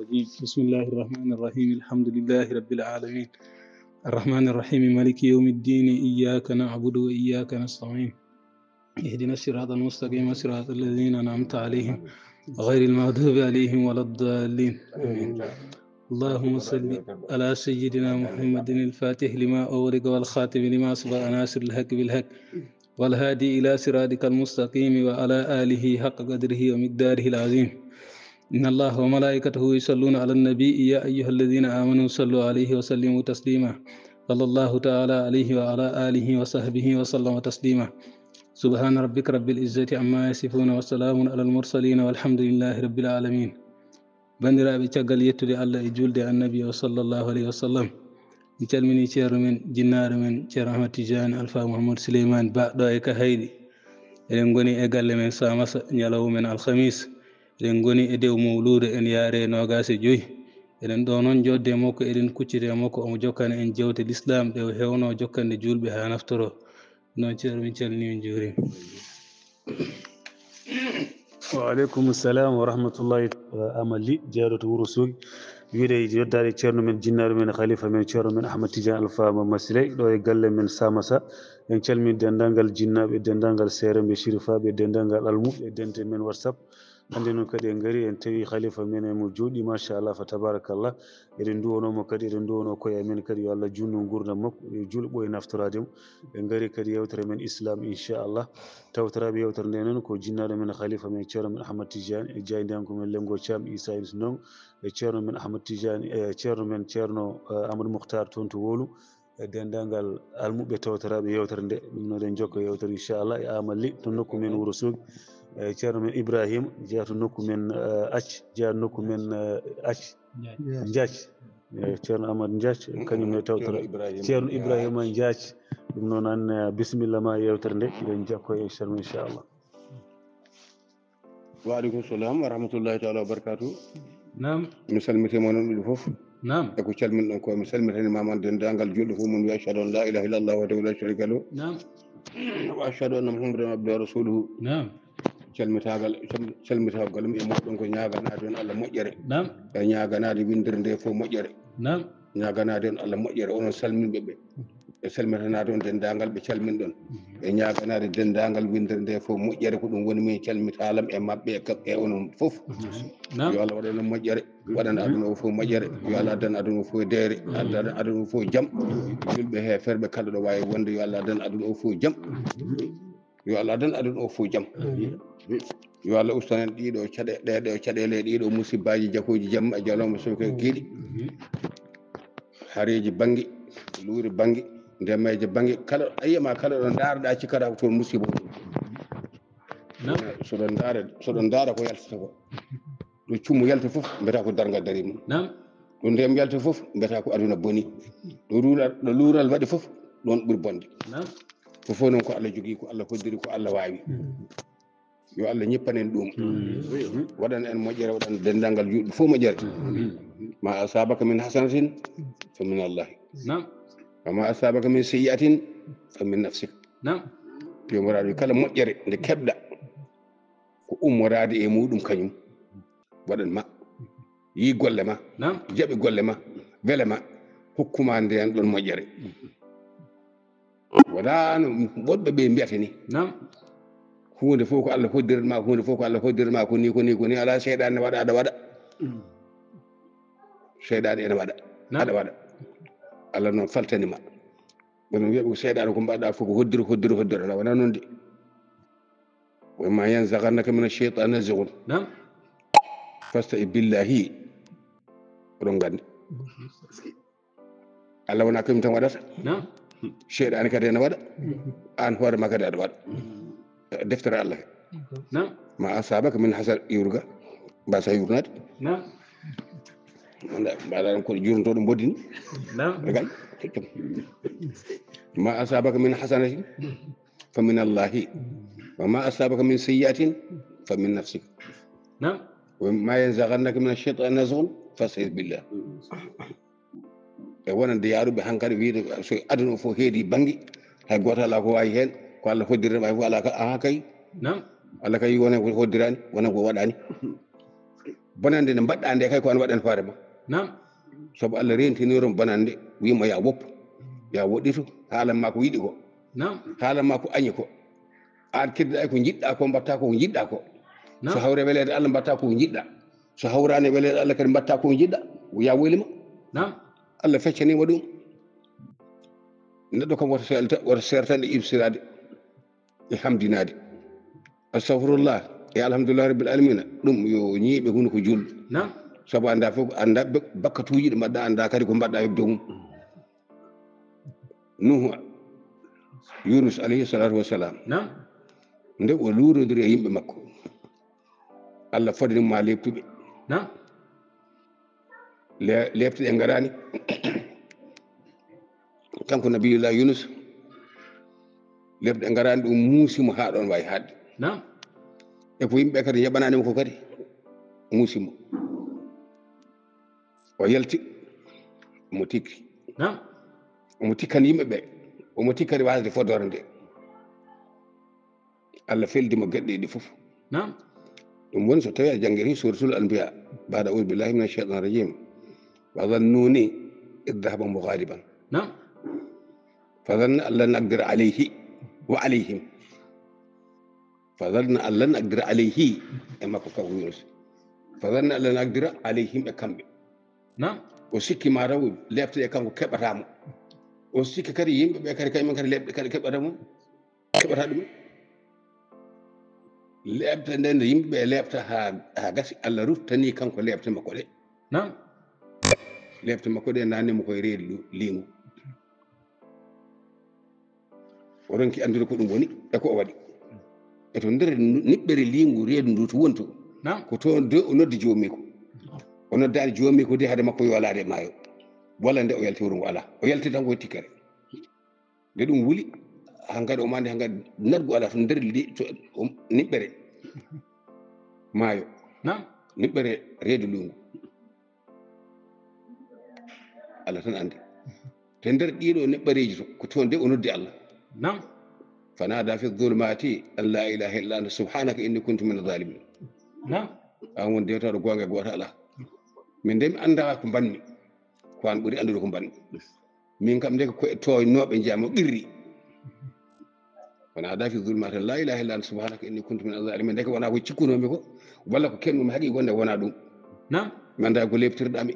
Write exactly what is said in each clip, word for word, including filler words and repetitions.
بسم الله الرحمن الرحيم. الحمد لله رب العالمين. الرحمن الرحيم. مالك يوم الدين. إياك نعبد وإياك نستعين. اهدنا الصراط المستقيم، صراط الذين أنعمت عليهم، غير المغضوب عليهم ولا الضالين. آمين. اللهم صل على سيدنا محمد الفاتح لما أغلق والخاتم لما سبق، ناصر الحق بالحق، والهادي إلى صراطك المستقيم، وعلى آله حق قدره ومقداره العظيم. إن الله وملائكته يصلون على النبي، يا أيها الذين آمنوا صلوا عليه وسلموا تسليما. صلى الله تعالى عليه وعلى آله وصحبه وسلم تسليما. سبحان ربك رب العزة عما يصفون، وسلام على المرسلين، والحمد لله رب العالمين. Banndiraaɓe, caggal yettude Allah e juulde Annabi o sallallahu alayhi wa sallam, mi calminii ceerno men, jinnaaɗo men, ceerno Ahmad Tijaani Alfa Muhammad Suleymaani Ba, ɗo e Kahayɗi. Eɗen ngoni e galle men Samasa, ñalawma men alhamis. Eɗen ngoni e dew mawluuda, en yaare noogaas e joy. Eɗen ɗo noon jooɗde e makko, eɗen kucciti e makko, omo jokkana en jewte lislaam ɗe o heewnoo jokkande juulɓe haa naftoroo. Noon, ceerno, min calminii, min njuuriima. Wa aleykum salam wa rahmatullahi taala. Amali, jeyaɗo to Wuro Soogi. Wiide yoddaade ceerno men, jinnaaɗo men, khalifa men, ceerno men Ahmad Tidiane Alfa Mamadou Siley, ɗo e galle men Samasa. En calmini denndaangal jinnaaɓe, denndaangal seeremɓe, sirifaaɓe, denndaangal almuɓe, dente men WhatsApp. Hannde noon kadi en ngari, en tawi khalifa men e mo jooɗi, machallah, fa tabarakallah. Eɗen nduwanoo mo kadi, eɗen nduwanoo koye amen kadi, yo Allah juutnu nguurndam makko, yo juul ɓooy naftoraade mo. En ngari kadi yewtere men Islam, inchallah. Tawtoraaɓe yewtere nde noon ko jinnaaɗo men, khalifa men, ceerno men Ahmad Tidiane, e jaayndiyanko men Lenngo Thiam, Issa Yunus Ndongo, e ceerno men Ahmad Tidiane, e ceerno men, ceerno, eh, Amadou Moukhtar toon to Wolu, e denndaangal almuɓe tawtoraaɓe yewtere nde. Ɗum noon eɗen njokka yewtere, inchallah, e Amali to nokku men Wuro Soogi, e ceerno men Ibrahima, jeyaa to nokku men, eh, Ac, jeyaa nokku men, eh, Ac, Ndiac. Ndiac. Eh, ceerno Amadou Ndiac, kañum ne tawtora. Ceerno Ibrahima Ndiac. Ɗum noon an, eh, bisimilla ma yewtere nde, eɗen njokka e ceerno, inchallah. Wa aleykum salam wa rahmatullahi taala wa barakatuh. Naam. Mi salmitii mon on ɗiɗo fof. Naam. E ko calminɗon ko, mi salmitanii ma man denndaangal juulɓe fof, mon wiya, ashhadu an la ilaha illallah wahdahu la sharika lahu. Naam. Wa ashhadu anna Muhammadan abduhu wa rasuluhu. Naam. Calmitaagal, calmitaagal mi e mooɗon ko ñaaganaade on Allah moƴƴere. Naam. E ñaaganaade winndere nde fof moƴƴere. Naam. Ñaaganaade on Allah moƴƴere, onon salminɓe ɓe. E salmitanaade on denndaangal ɓe calminɗon. Mhm. E ñaaganaade denndaangal winndere nde fof moƴƴere, ko ɗum woni min calmitaalam e maɓɓe e kaɓ-, e onon fof. Mhm. Naam. Yo Allah waɗan on moƴƴere, waɗan aduna o fof moƴƴere. Yo Allah addan aduna o fof deere, addan aduna o fof jam. Juulɓe heeferɓe kala ɗo waawi wonde, yo Allah addan aduna o fof jam. Mhm. Yo Allah addan aduna o fof jam. Amin. Yo Allah ustan en ɗiɗo caɗe-, ɗeɗo caɗeele, ɗiɗo musibbaaji, jakooji jamma e jalooma soke giiɗi. Amin. Hareeji bannge, luure bannge, ndemeeje bannge, kala, a yiya ma kala ɗo ndaarɗa, cikkata ko toon musiba woni. Naam. So ɗon ndaara, so ɗon ndaara ko yaltata ko. Ɗo cummo yalta fof, mbiyata ko darngal darii mum. Naam. Ɗo ndiyam yalta fof, mbiyata ko aduna boni. Ɗo luural, ɗo luural waɗi fof, ɗoon ɓuri bonde. Naam. Fof fof noon ko Allah jogii, ko Allah hoddiri, ko Allah waawi. Mm. Yo Allah ñippan en ɗum. Mm. Waɗan en moƴƴere, waɗan denndaangal juulɓe fof moƴƴere. Mm. Ma asabaka min hasanatin, fa min Allah. Naam. Wa ma asabaka min sayyi'atin, fa min nafsik. Naam. Joomiraaɗo kala moƴƴere nde keɓɗa, ko ummoraade e muɗum kañum. Waɗan ma. Yi golle ma. Naam. Jaɓi golle ma. Wele ma. Hokkuma ndeen ɗon moƴƴere. Wonaa no woɗɓe ɓe mbiyata ni. Naam. Huunde fof ko Allah hoddirat ma, huunde fof ko Allah hoddirat ma, ko ni, ko ni, ko ni, alaa seyɗaane waɗa, aɗa waɗa. Mm. Seyɗaane ene waɗa. Naam. Aɗa waɗa. Allah noon faltani ma. Onon wiya ko seyɗaane ko mbaɗa fof ko hoddiro, hoddiro, hoddiro. Alaa, wonaa noon de. Wa imma yanzaghannaka mina shaytani nazghun. Naam. Fasta'idh billahi. Oɗon nganndi. Allah wonaa kañum tan waɗata. Naam. Seyɗaane kadi ene waɗa. Aan hoore ma kadi aɗa waɗa. Deftere Allah. Naam. Ma asabaka min hasan, iwruga. Mbasa yurnaade. Naam. Mbaɗa ɗum ko jurnotooɗo mboddi ni. Naam. Regal. Ma asabaka min hasanatin. Fa min Allahi. Wa ma asabaka min sayyi'atin fa min nafsik. Naam. Wa ma yanzaghannaka min ash-shaytani nazghun fasta'idh billah. E wonande yaaruɓe hankadi wiide so aduna o fof heedi bannge, hay gooto alaa ko waawi heen, ko Allah hoddirde ma fof alaa ka, aha kay. Naam. Allah kay wona ko hoddirani, wona ko waɗani. Bonannde nde mbaɗɗaa nde kay ko an waɗan hoore ma. Naam. Sabu Allah rentiniron bonannde, wiima ya woppu, ya woɗɗitu, haalan ma ko yiɗi ko. Naam. Haalan ma ko añi ko. An keddiɗaa ko njiɗɗaa ko, mbaɗtaa ko njiɗɗaa ko. Naam. So hawre weleede Allah, mbaɗtaa ko njiɗɗaa. So hawraani weleede Allah kadi, mbaɗtaa ko njiɗɗaa. Ya weli ma. Naam. Allah feccaniima ɗum. Neɗɗo kam woto serta, woto sertande ibsiraade e hamdinaade. Astahfirullah e alhamdulillah rabbil alamina, ɗum yo ñiiɓe hunuko julɗo. Naam. Sabu annda fof, annda be-, bakkatuuji ɗi mbaɗɗaa, annda kadi ko mbaɗɗaa heɓde mum. Nuhu, Yunus alayhi salatu wassalam. Naam. Nde o luurondiri e yimɓe makko, Allah fodani ma leeptuɓe. Naam. Le-, leepte ɗe ngaraani. Kanko Nabiyullah Yunus, leepte ɗe ngaraani, ɗum muusi mo haa ɗoon waawi haaɗde. Naam. E ko yimɓe kadi njaɓanaani mo ko kadi, muusi mo. O yalti, omo tikki. Naam. Omo tikkani yimɓe ɓe, omo tikkani waasde fodoore nde. Allah feldi mo geɗe ɗe fof. Naam. Ɗum woni so tawii a janngiri Suratul Anbiya, baada auzu billahi mina shaytani rajim. Wa zannuni idh dhahaba mughadiban. Naam. Fa zanna an lan naqdira alayhi wa alayhim. Fa zanna an lan naqdira alayhi, e makko kanko Yunus. Fa zanna an lan naqdira alayhim, e kamɓe. Naam. O sikki ma taw leepte ɗe kanko keɓata mo. O sikki kadi yimɓe ɓe kadi, kañumen kadi leepte kadi keɓata mo. Keɓata ɗum. Leepte nde nde yimɓe ɓe leepta haa, haa gasi, Allah ruttani kanko leepte makko ɗe. Naam. Leepte makko ɗe nanni mo koye reedu liingu. O ronki anndude ko ɗum woni e ko o waɗi. E to nder niɓɓere liingu reedu ndu to woni to. Naam. Ko toon de o noddi joomiiko. O noddaani joomiiko de hade makko yoolaade e maayo. Walla nde o yalti wuro ngo alaa. O yalti tan ko e tikkere. Nde ɗum wuli, hankadi o mande hankadi nadgu alaa to nder li-, to, um, niɓɓere maayo. Naam. Niɓɓere reedu liingu. Allah tan anndi. Te nder ɗiɗo neɓɓareeji to, ko toon de o noddi Allah. Naam. Fanada fi dhulumati an la ilaha illa anta subhanaka inni kuntu min adh-dhalimin. Naam. An won dewtaɗo goonga gooto alaa. Min de mi anndaa ko mbanmi. Ko an ɓuri anndude ko mbanmi. Min kam ndeke ko e tooñnooɓe njiyami o qirri. Fanada fi dhulumati an la ilaha illa anta subhanaka inni kuntu min adh-dhalimin. Ndeke wonaa ko cikkunoomi ko, walla ko kennumi haqiiqa wonde wonaa ɗum. Naam. Mi anndaa ko leeptirɗaa mi.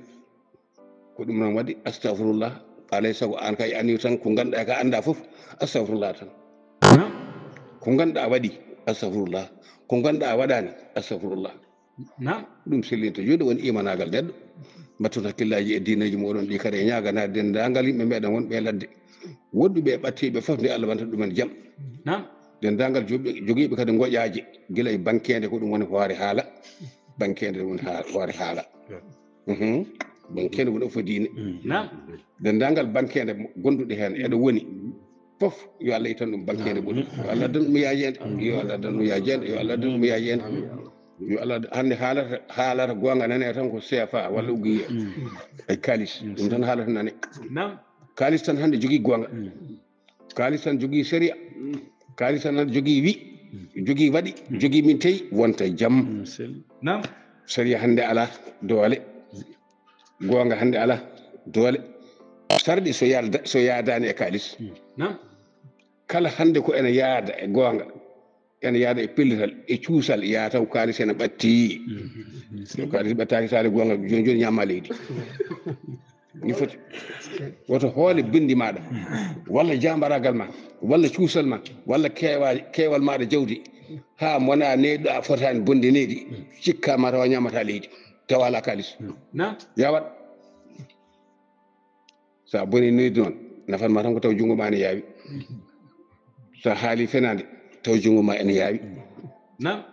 Ko ɗum noon waɗi, astahfirullah, alay sago aan kay anniyu tan, ko ngannduɗaa ka anndaa fof, astahfirullah tan. Naam. Ko ngannduɗaa waɗi, astahfirullah. Ko ngannduɗaa waɗaani, astahfirullah. Naam. Ɗum sellinta juuɗe woni imanaagal neɗɗo. Mbatton hakkillaaji e diineeji mooɗon ɗi kadi e ñaaganaade denndaangal yimɓe meɗen wonɓe e ladde. Woɗɗuɓe e ɓattiiɓe fof nde Allah wanta ɗumen jam. Naam. Denndaangal jogi-, jogiiɓe kadi ngoƴaaje, gila e bankeende ko ɗum woni hoore haala. Bankeende woni ha-, hoore haala. Mhm. Bankeende woni ofo diine. Naam. Denndaangal bankeende gonduɗe heen, eɗo woni. Fof, yo Allah itan ɗum bankeende ɓuri. Yo Allah addan ɗum yaajeende. Yo Allah addan ɗum yaajeende. Yo Allah addan ɗum yaajeende. Yo Allah ad-, hannde haalata, haalata goonga nane tan ko C F A walla ugiye. Ay kaalis. Ɗum tan haalata nane. Naam. Kaalis tan hannde jogii goonga. Kaalis tan jogii sariya. Kaalis tan hannde jogii wi. Jogii waɗi. Jogii min tawi wonta jam. Naam. Sariya hannde alaa doole. Goonga hannde alaa doole. Sarɗi so yalda, so yaadaani e kaalis. Naam. Kala hannde ko ene yaada e goonga, ene yaada e pellital, e cuusal, yaa taw kaalis ene ɓatti. So kaalis ɓattaaki, so alaa goonga, jooni jooni ñaama leydi. Ni foti. Woto hoole binndi maaɗa, walla jaambaraagal ma, walla cuusal ma, walla keewal, keewal maaɗa jawdi. Haa mona neyɗo a fotaani bonde neydi, cikka ma tawa ñaamata leydi, tawa alaa kaalis. Naam. Yaa waɗ. So a boni neydi noon, nafan ma tan ko taw junngo ma ene yaawi. So a haali fenaande, taw junngo ma ene yaawi. Naam.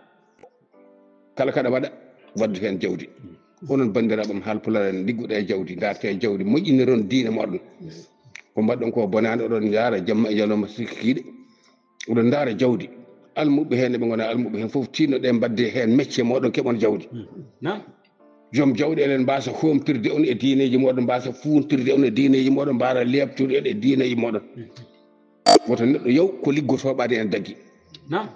Kala kaɗa waɗa, waddu heen jawdi. Onon banndiraaɓe am Haalpulaar en, liggoɗon e jawdi, ndaarton e jawdi, moƴƴiniron diine mooɗon. Ko mbaɗɗon ko bonaani, oɗon ndaara jamma e ñalawma sikkiiɗe. Oɗon ndaara jawdi. Almuɓɓe heen, ɓe ngonaa almuɓɓe heen fof, tinnoɗon mbaɗde heen mecce mooɗon, keɓon jawdi. Naam. Joom jawɗeele en mbaasa hoomtirde on e diineeji mooɗon, mbaasa fuuntirde on e diineeji mooɗon, mbaara leeptude on e diineeji mooɗon. Woto neɗɗo yaw ko liggotoo ɓaade en daggi. Naam.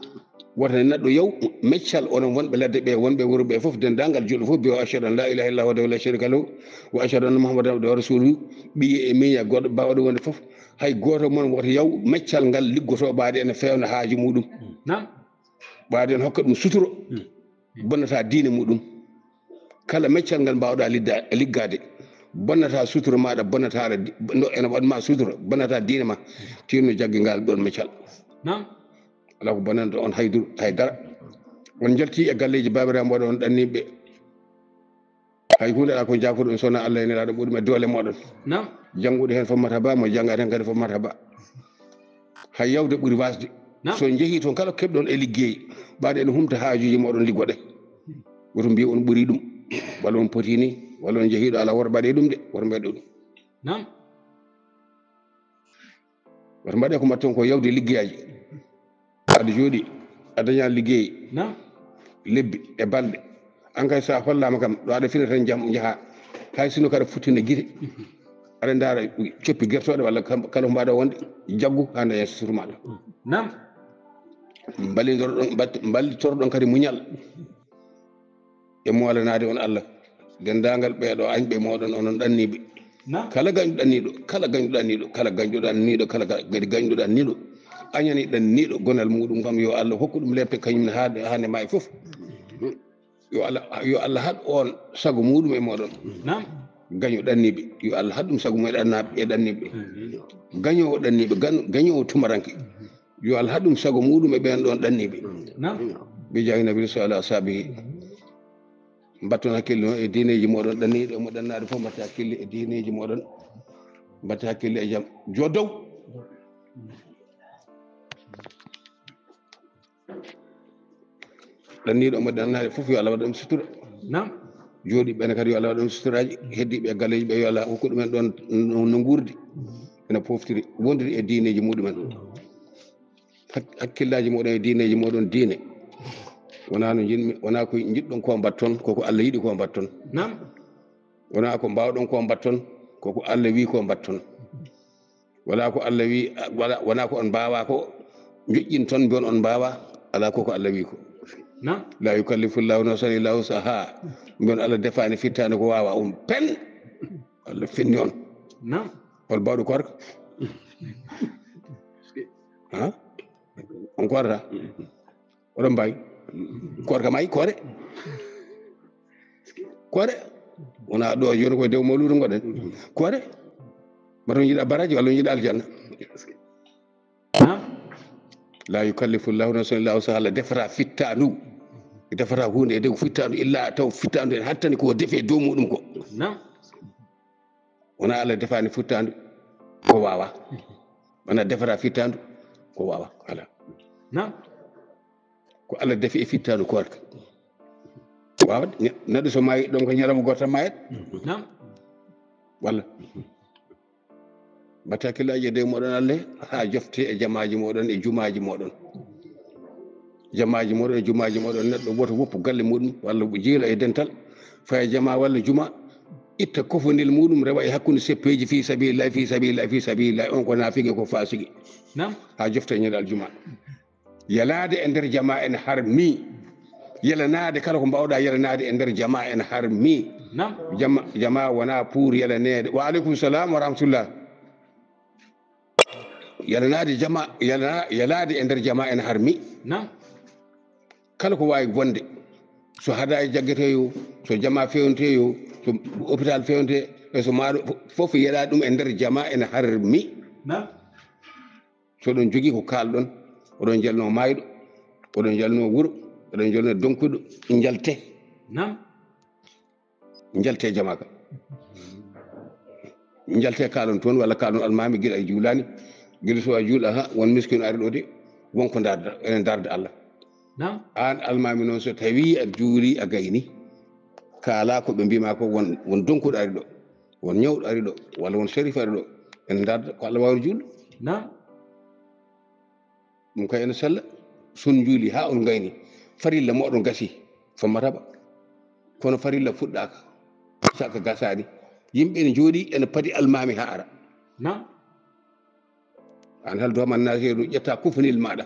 Wota neɗɗo yaw meccal, onon wonɓe ladde ɓe, wonɓe wuro ɓe fof, denndaangal julɓe fof, mbiyo: "Ashhadu an la ilaha illallah wahdahu la sharika lahu, wa ashhadu anna Muhammadan abduhu wa rasuluhu." Ɓiye e miña goɗɗo baawɗo wonde fof, hay gooto mon wota yaw meccal ngal liggoto ɓaade ene fewna haaju muɗum. Naam. Ɓaade ene hokka ɗum suturo, bonnata diine muɗum. Kala meccal ngal mbaawɗa lidda-, liggaade, bonnata sutura maaɗa, bonnata aɗa di-, no, ene waɗ ma sutura, bonnata diine ma, tinno jagge ngal ɗon meccal. Naam. Alaa ko bonanta on hay dur-, hay dara. On njalti e galleeji baabiraaɓe mooɗon, on ɗanniiɓe. Hay huunde alaa ko jaafoɗon sona Allah e Nelaaɗo muɗum e doole mooɗon. Naam. Jannguɗo heen fof marhaba, mo janngaani heen kadi fof marhaba. Hay yawde ɓuri waasde. Naam. So on njehii toon kala keɓɗon e liggey, ɓaade ene humta haajuuji mooɗon liggoɗe. Woto mbiye on ɓuri ɗum, walla on poti ni, walla on njehiiɗo alaa, woto mbaɗe ɗum de, woto mbaɗe ɗum. Naam. Woto mbaɗe ko mbaɗton ko yawde liggeyaaji. Aɗa jooɗi, a daña liggey. Naam. Lebbi e balɗe. An kay, so a hollaama kam, ɗo aɗa fina tan jam, njaha. Hay sino kaɗa futtina gite. Aɗa ndaara coppi gertooɗe walla kam, kala ko mbaɗa wonde, jaggu haa daña sutura maaɗa. Naam. Mballindoro ɗon, mbat-, mballitoro ɗon kadi muñal e moolanaade on Allah. Denndaangal ɓeeɗo añɓe mooɗon, onon ɗanniiɓe. Naam. Kala gañɗo ɗanniiɗo, kala gañɗo ɗanniiɗo, kala gañɗo ɗanniiɗo, kala ga-, kadi gañɗo ɗanniiɗo, añani ɗanniiɗo gonal muɗum kam, yo Allah hokku ɗum lepte kañum ne haa, haa nde maayi fof. Yo Allah, yo Allah haɗ on sago muɗum e mooɗon. Naam. Gaño ɗanniiɓe, yo Allah haɗ ɗum sago mum e ɗannaaɓe, e ɗanniiɓe. Gañoowo ɗanniiɓe, gan-, gañoowo tumaranke. Yo Allah haɗ ɗum sago muɗum e ɓeen ɗon ɗanniiɓe. Naam. Bi jaahi Nabi sallallahu alaihi wa sahbihi. Mbatton hakkille noon e diineeji mooɗon, ɗanniiɗo mo ɗannaade fof, mbatte hakkille e diineeji mooɗon. Mbatte hakkille e jam. Jooɗo dow. Ɗanniiɗo mo ɗannaade fof, yo Allah waɗ ɗum sutura. Naam. Jooɗiiɓe ɓe ne kadi, yo Allah waɗ ɗum suturaaji. Heddiiɓe e galleeji ɓe, yo Allah hokku ɗumen ɗon no, no nguurdi. Ene pooftiri, wondiri e diineeji muɗumen. Hak-, hakkillaaji mooɗon e diineeji mooɗon diine. Wonaa no njiɗmi, wonaa ko njiɗɗon ko mbatton, ko ko Allah yiɗi ko mbatton. Naam. Wonaa ko mbaawɗon ko mbatton, ko ko Allah wi ko mbatton. Wala ko Allah wi, wala, wonaa ko on mbaawaa ko, njoƴƴin toon mbiyon on mbaawaa, alaa ko ko Allah wi ko. Naam. La yukallifu Allahu nafsan illa wus'aha. Mbiyon Allah defaani fittaande ko waawaa um pen. Allah fenni on. Naam. On mbaawɗo koorka? Ha? On koorata? Oɗon mbaawi. Koorka maayi, koore. Koore. Wonaa ɗo jooni ko e dow mawluudu ngoɗen. Koore. Mbaɗa on njiɗa baraji walla on njiɗa aljanna. Naam. La yukallifu Allahu nafsan illa wus'aha, Allah defata fittaandu. Defata huunde e dow fittaandu illa taw fittaandu en hattani ko defi e dow muɗum ko. Naam. Wonaa Allah defaani fittaandu ko waawaa. Wonaa defata fittaandu ko waawaa. Alaa. Naam. Ko Allah defi e fittaandu koorka. Waawde, ne-, neɗɗo so maayi ɗon ko ñalawma gooto tan maayat. Naam. Walla. Mbatta hakkillaaji e dow mooɗon Allah, haa jofte e jamaaji mooɗon e jumaaji mooɗon. Jamaaji mooɗon e jumaaji mooɗon, neɗɗo wooto woppu galle muɗum, walla jiila e dental, faya jamaa walla juma, itta kofonel muɗum, rewa e hakkunde seppeeji fi sabilillahi, fi sabilillahi, fi sabilillahi, on ko naafige, ko faasigi. Naam. Haa jofte e ñande aljuma. Yalaade e nder jamaa ene harmi. Yalanaade kala ko mbaawɗaa yalanaade e nder jamaa ene harmi. Naam. Jama-, jamaa wonaa pour yalaneede. Wa aleykum salam wa rahmatullah. Yalanaade jamaa, yalana-, yalaade e nder jamaa ene harmi. Naam. Kala ko waawi bonde, so hadaya jaggete yo, so jamaa fewnte yo, so hôpital fewnte, e so maaɗo fof yalaa ɗum e nder jamaa ene harmi. Naam. So oɗon jogii ko kaalɗon, oɗon njalno maayɗo, oɗon njalno wuro, oɗon njalno donkuɗo, njalte. Naam. Njalte jamaaka. Njalte kaalon toon, walla kaalon almaami gila a juulaani, gila so a juula, ha, won miskino ari ɗo de, won ko darda, enen darda Allah. Naam. Aan almaami noon, so tawi a juuli a gayni, kaala ko ɓe mbiima ko, won, won donkuɗo ari ɗo, won ñawɗo ari ɗo, walla won sharif ari ɗo, enen darda ko Allah waawri juulɗo. Naam. Ɗum kay ene sella, so on njuuli haa on ngayni, farilla mooɗon gasi, fammata ba. Kono farilla fuɗɗaaka, saka gasaani. Yimɓe ene njooɗii, ene padi almaami haa ara. Naam. Aan hal dooman naaseeru, ƴetta kufanil maaɗa.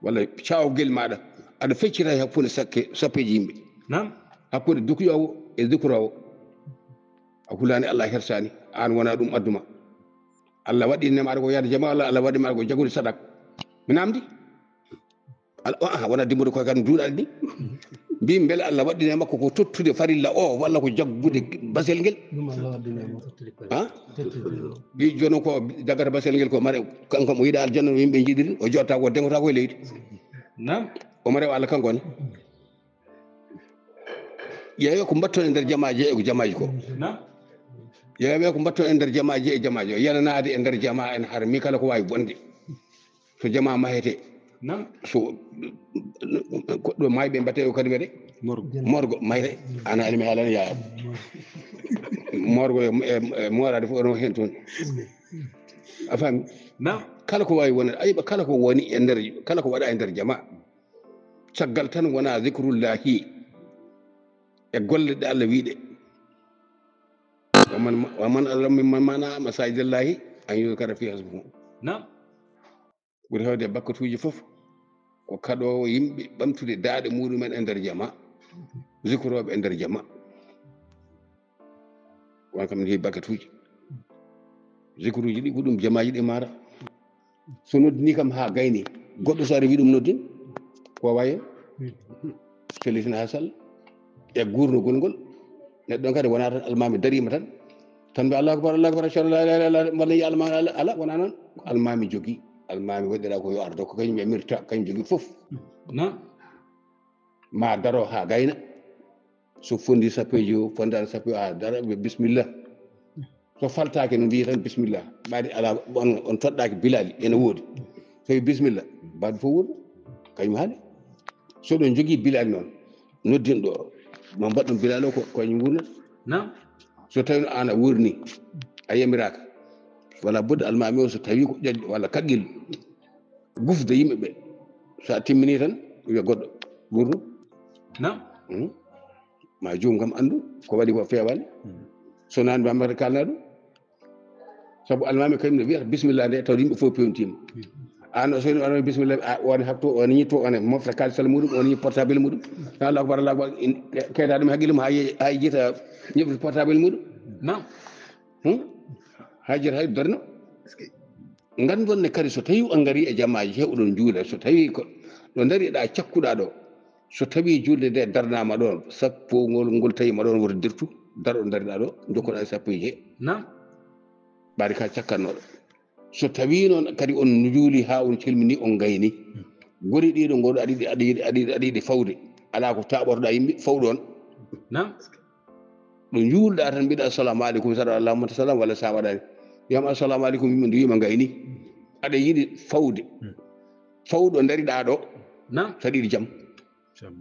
walla cawgel maɗa, aɗa feccita e hakkunde sakke sappeji yimɓe. Nam. Hakkunde dukuyowo e dukurowo. A hulani Allah, hersani, an wona ɗum adduma. Allah waɗɗinema aɗa ko yahde jama, Allah, Allah waɗɗinema aɗa ko jaggude sadak. Mi namdi? Al-, o, aha, wona dimbude koye kan duuɗaɗe ni. Mbi, beele Allah waɗɗinema ko, ko tottude farilla o, walla ko jaggude basel ngel? Ɗum Allah waɗɗinema tottude farilla. Ha? Tottude. Mbi, jono ko jaggata basel ngel ko mare, kanko mo yiɗa aljanna no yimɓe jiɗiri, o jotta ko dengota ko e leydi. Nam. O mare o Allah kanko ni. Ƴeewe ko mbatton e nder jamaaji e ko jamaaji ko. Nam. Ƴeewe ko mbatton e nder jamaaji e jamaaji o. Yananaade e nder jamaa en har mi kala ko wawi bonde. So jamaa mahete. Nam. So ko ɗo mayɓe mbatte o kadi mede. Morgo. Morgo mayre. Ana alimi haalani yaa. Morgo e, e, e moorade fof no hen toon. A faami? Nam. Kala ko wawi wonde, ayiɓa kala ko woni e nder, kala ko waɗa e nder jamaa. Caggal tan wona zikrullahi e golle ɗe Allah wiɗe. Wa man, wa man azlamu mimman mana masajidallahi an yuzkara fi hasmuhu. Nam. Ɓuri hewde bakkatuji fof ko kaɗowo yimɓe ɓamtude daaɗe muɗumen e nder jama, zikroɓe e nder jama. Won kam ne heewi bakkatuji. Zikruji ɗi ko ɗum jamaji ɗi mara. So noddini kam ha gayni, goɗɗo so ari wi ɗum noddin, ko wawi hen. Fellitina ha salla. E gurnogol ngol, neɗɗo on kadi wona tan almami darima tan, tan mbi Allahu akbar, Allahu akbar, ashhadu an la ilaha illallah, walla yi almami ala, ala, wona noon. Ko almami jogi, almami waɗira ko yo ardo, ko kañum e mirta, kañum jogi fof. Na? Ma daro ha gayna. So fondi sappo e joyo, fondani sappo e joyo, a dara, ɓe bismillah. So faltaaki no mbiyi tan bismillah. Ɓaade ala, on, on toɗɗaaki bilali, ene woodi. So wi bismillah, baɗ fof wuuro. Kañum haali. So ɗon jogii bilali noon, noddin ɗo, no mbaɗɗon bilali o ko, ko kañum wurnata. Naam. So tawi no an a wurni, a yamiraaka, wala budde almami o so tawi ko ƴaƴ-, wala kaqqil, gufde yimɓe ɓe. So a timmini tan, wiya goɗɗo, wurno. Naam. Hmm? Ma joom kam anndu ko waɗi ko feewaani. Hmm. So naan Bammbata kalna ɗum. Sabu almami kañum ne wiyata bismillah nde, taw yimɓe fof pewntiima. Hmm. An o so woni almami bismillah, a woni hapto, woni ñitto, woni mofta kalisal muɗum, woni portable muɗum. Tan Allahu akbar, Allahu akbar, in-, ke-, keeda ɗum haqqille mum, hay, hay jiita ñiɓta portable muɗum. Naam. Hmm? Hay jiita hay darno. Ngandon ne kadi so tawi on ngari e jamaaji he oɗon juula, so tawi ko ɗo ndariɗa cakkuɗa ɗo, so tawi julde nde darnama ɗon, sappo ngol, ngol tawi ma ɗon woto dirtu, dar ɗo ndariɗa ɗo, jokkoɗa e sappo e jeeɗi. Naam. Ɓaade ka cakkannoɗo. So tawi noon kadi on juuli ha on celmini, on gayni, gori ɗiɗo ngoɗo aɗa yiɗi, aɗa yiɗi, aɗa yiɗi, aɗa yiɗi fawde, ala ko taɓorɗa yimɓe, faw ɗon. Naam. Ɗo juulɗa tan mbiɗa assalamu aleykum, saɗa allahumma salam, walla sa waɗani, wiyama assalamu aleykum, yimɓe ndu wima gayni. Aɗa yiɗi fawde. Hmm. Fawɗo dariɗa ɗo. Naam. Saɗa yiɗi jam. Jam.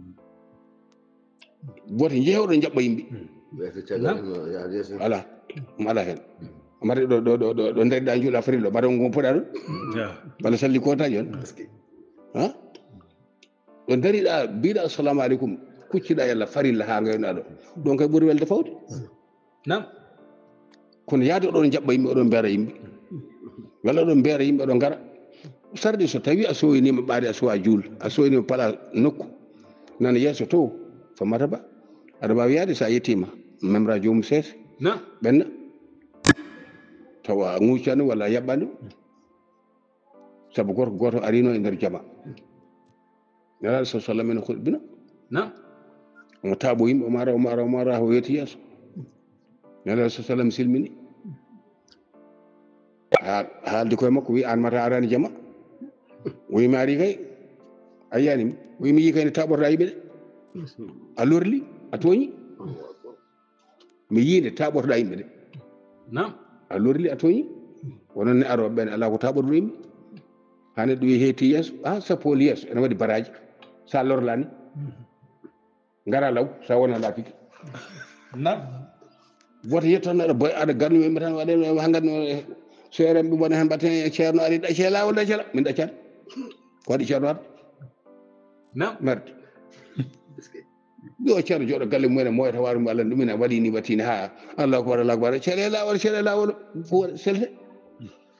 Woto jeehoɗo jaɓɓa yimɓe. Hmm. Ɓe ko caggal. Naam. No yaade yeeso. Ala. Ɗum ala hen. Hmm. Mbaɗa ɗo, ɗo, ɗo, ɗo, ɗo dariɗa juulɗa farilla ɗo, mbaɗa ko poɗɗa ɗum. Ja. Walla salli ko taƴi on. Parce que. Ha? Ɗo dariɗa, mbiɗa assalamu aleykum, kucciɗa yalla farilla ha gaynoɗa ɗo. Ɗon kay ɓuri welde fawde. Naam. Kono yaade oɗon jaɓɓa yimɓe, oɗon mbeera yimɓe. Walla oɗon mbeera yimɓe, oɗon ngara. Sarde so tawi a soynima ɓaade, a sowa juul, a soynima pala nokku. Nana yeeso to, fa marhaba. Aɗa wawi yaade sa yettima, memra joomum seese. Naam. Ɓenna. Tawa a ŋuccani walla a yaɓɓani. Sabu gorko gooto arino e nder jama. Nelaaɗo sa sallam ene huɗbina. Naam. Omo taaɓo yimɓe, omo ara, omo ara, omo ara, o weeti yeeso. Nelaaɗo sa sallam silmini. Haa-, haaldi koye makko, wi, "Aan mata araani jama." O wi, "Mi ari kay, a yiyani mi." O wi, "Mi yii kay nde taaɓorɗa yimɓe de. A lorli, a tooñi." Mi yii nde taaɓortoɗa yimɓe de. Naam. A lorli, a tooñi. Wonon ne arooɓe ɓen, alaa ko taaɓortoɗo yimɓe. Haa neɗɗo wiyi heetti yeeso, haa sappo woni yeeso, ene waɗi baraaji. Sa lorlaani, ngara law, sa wona laapike. Naam. Woto yetto tan aɗa boy-, aɗa gannu yimɓe tan, waɗe no hangat no seeremɓe wona hen mbatten e ceerno ari, ɗacce laawol, ɗacce la-, min ɗaccan. Ko waɗi ceerno ar? Naam. Merde. Yo ceerno jooɗo galle mum en e moyata waaru mum, Allah ɗum ina waɗi ni, waɗi ni, haa Allahu akbar, Allahu akbar. Ceeɗe laawol, ceeɗe laawol, ko selte.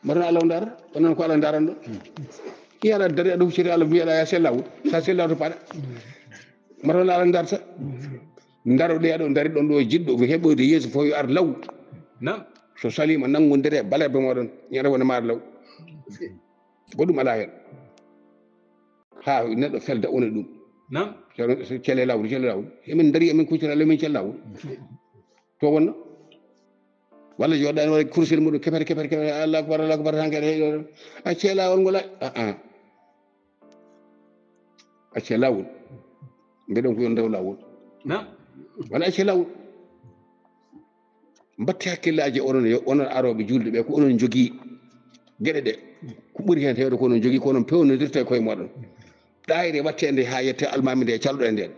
Mbaɗon Allah o ndaara, onon ko Allah ndaaran ɗo. Yala dari aɗa hucciri Allah, mbiyaɗa ya sella wul. Sa sella to paɗa. Maro na Allah darta. Ndaro ɗe aɗo dari ɗon ɗo jiɗɗo ko heɓoyde yeeso fof yo ar law. Nam. So salima nanngodire balaɓe moɗon, ñande wona maar law. Goɗɗum alaa heen. Haa neɗɗo felda wona ɗum. Nam. Cele lawol, cele lawol. Emin dari, emin kuccira, emin cella wul. To wonno. Walla jooɗaani waɗa kurusel muɗum kepere, kepere, kepere, Allahu akbar, Allahu akbar, tan kadi heɗo. A cela on ngola. A a. Acce lawol. Mbeɗon ko yon ndew lawol. Nam. Wala acce lawol. Mbatte hakkillaaji e onon, e onon arooɓe juulde ɓe, ko onon njogii geɗe ɗe. Ko ɓuri heen heewde ko onon njogii, ko onon peewnodirta e koye mooɗon. Ɗaayre wattende haa yette almaami nde calɗo e nden.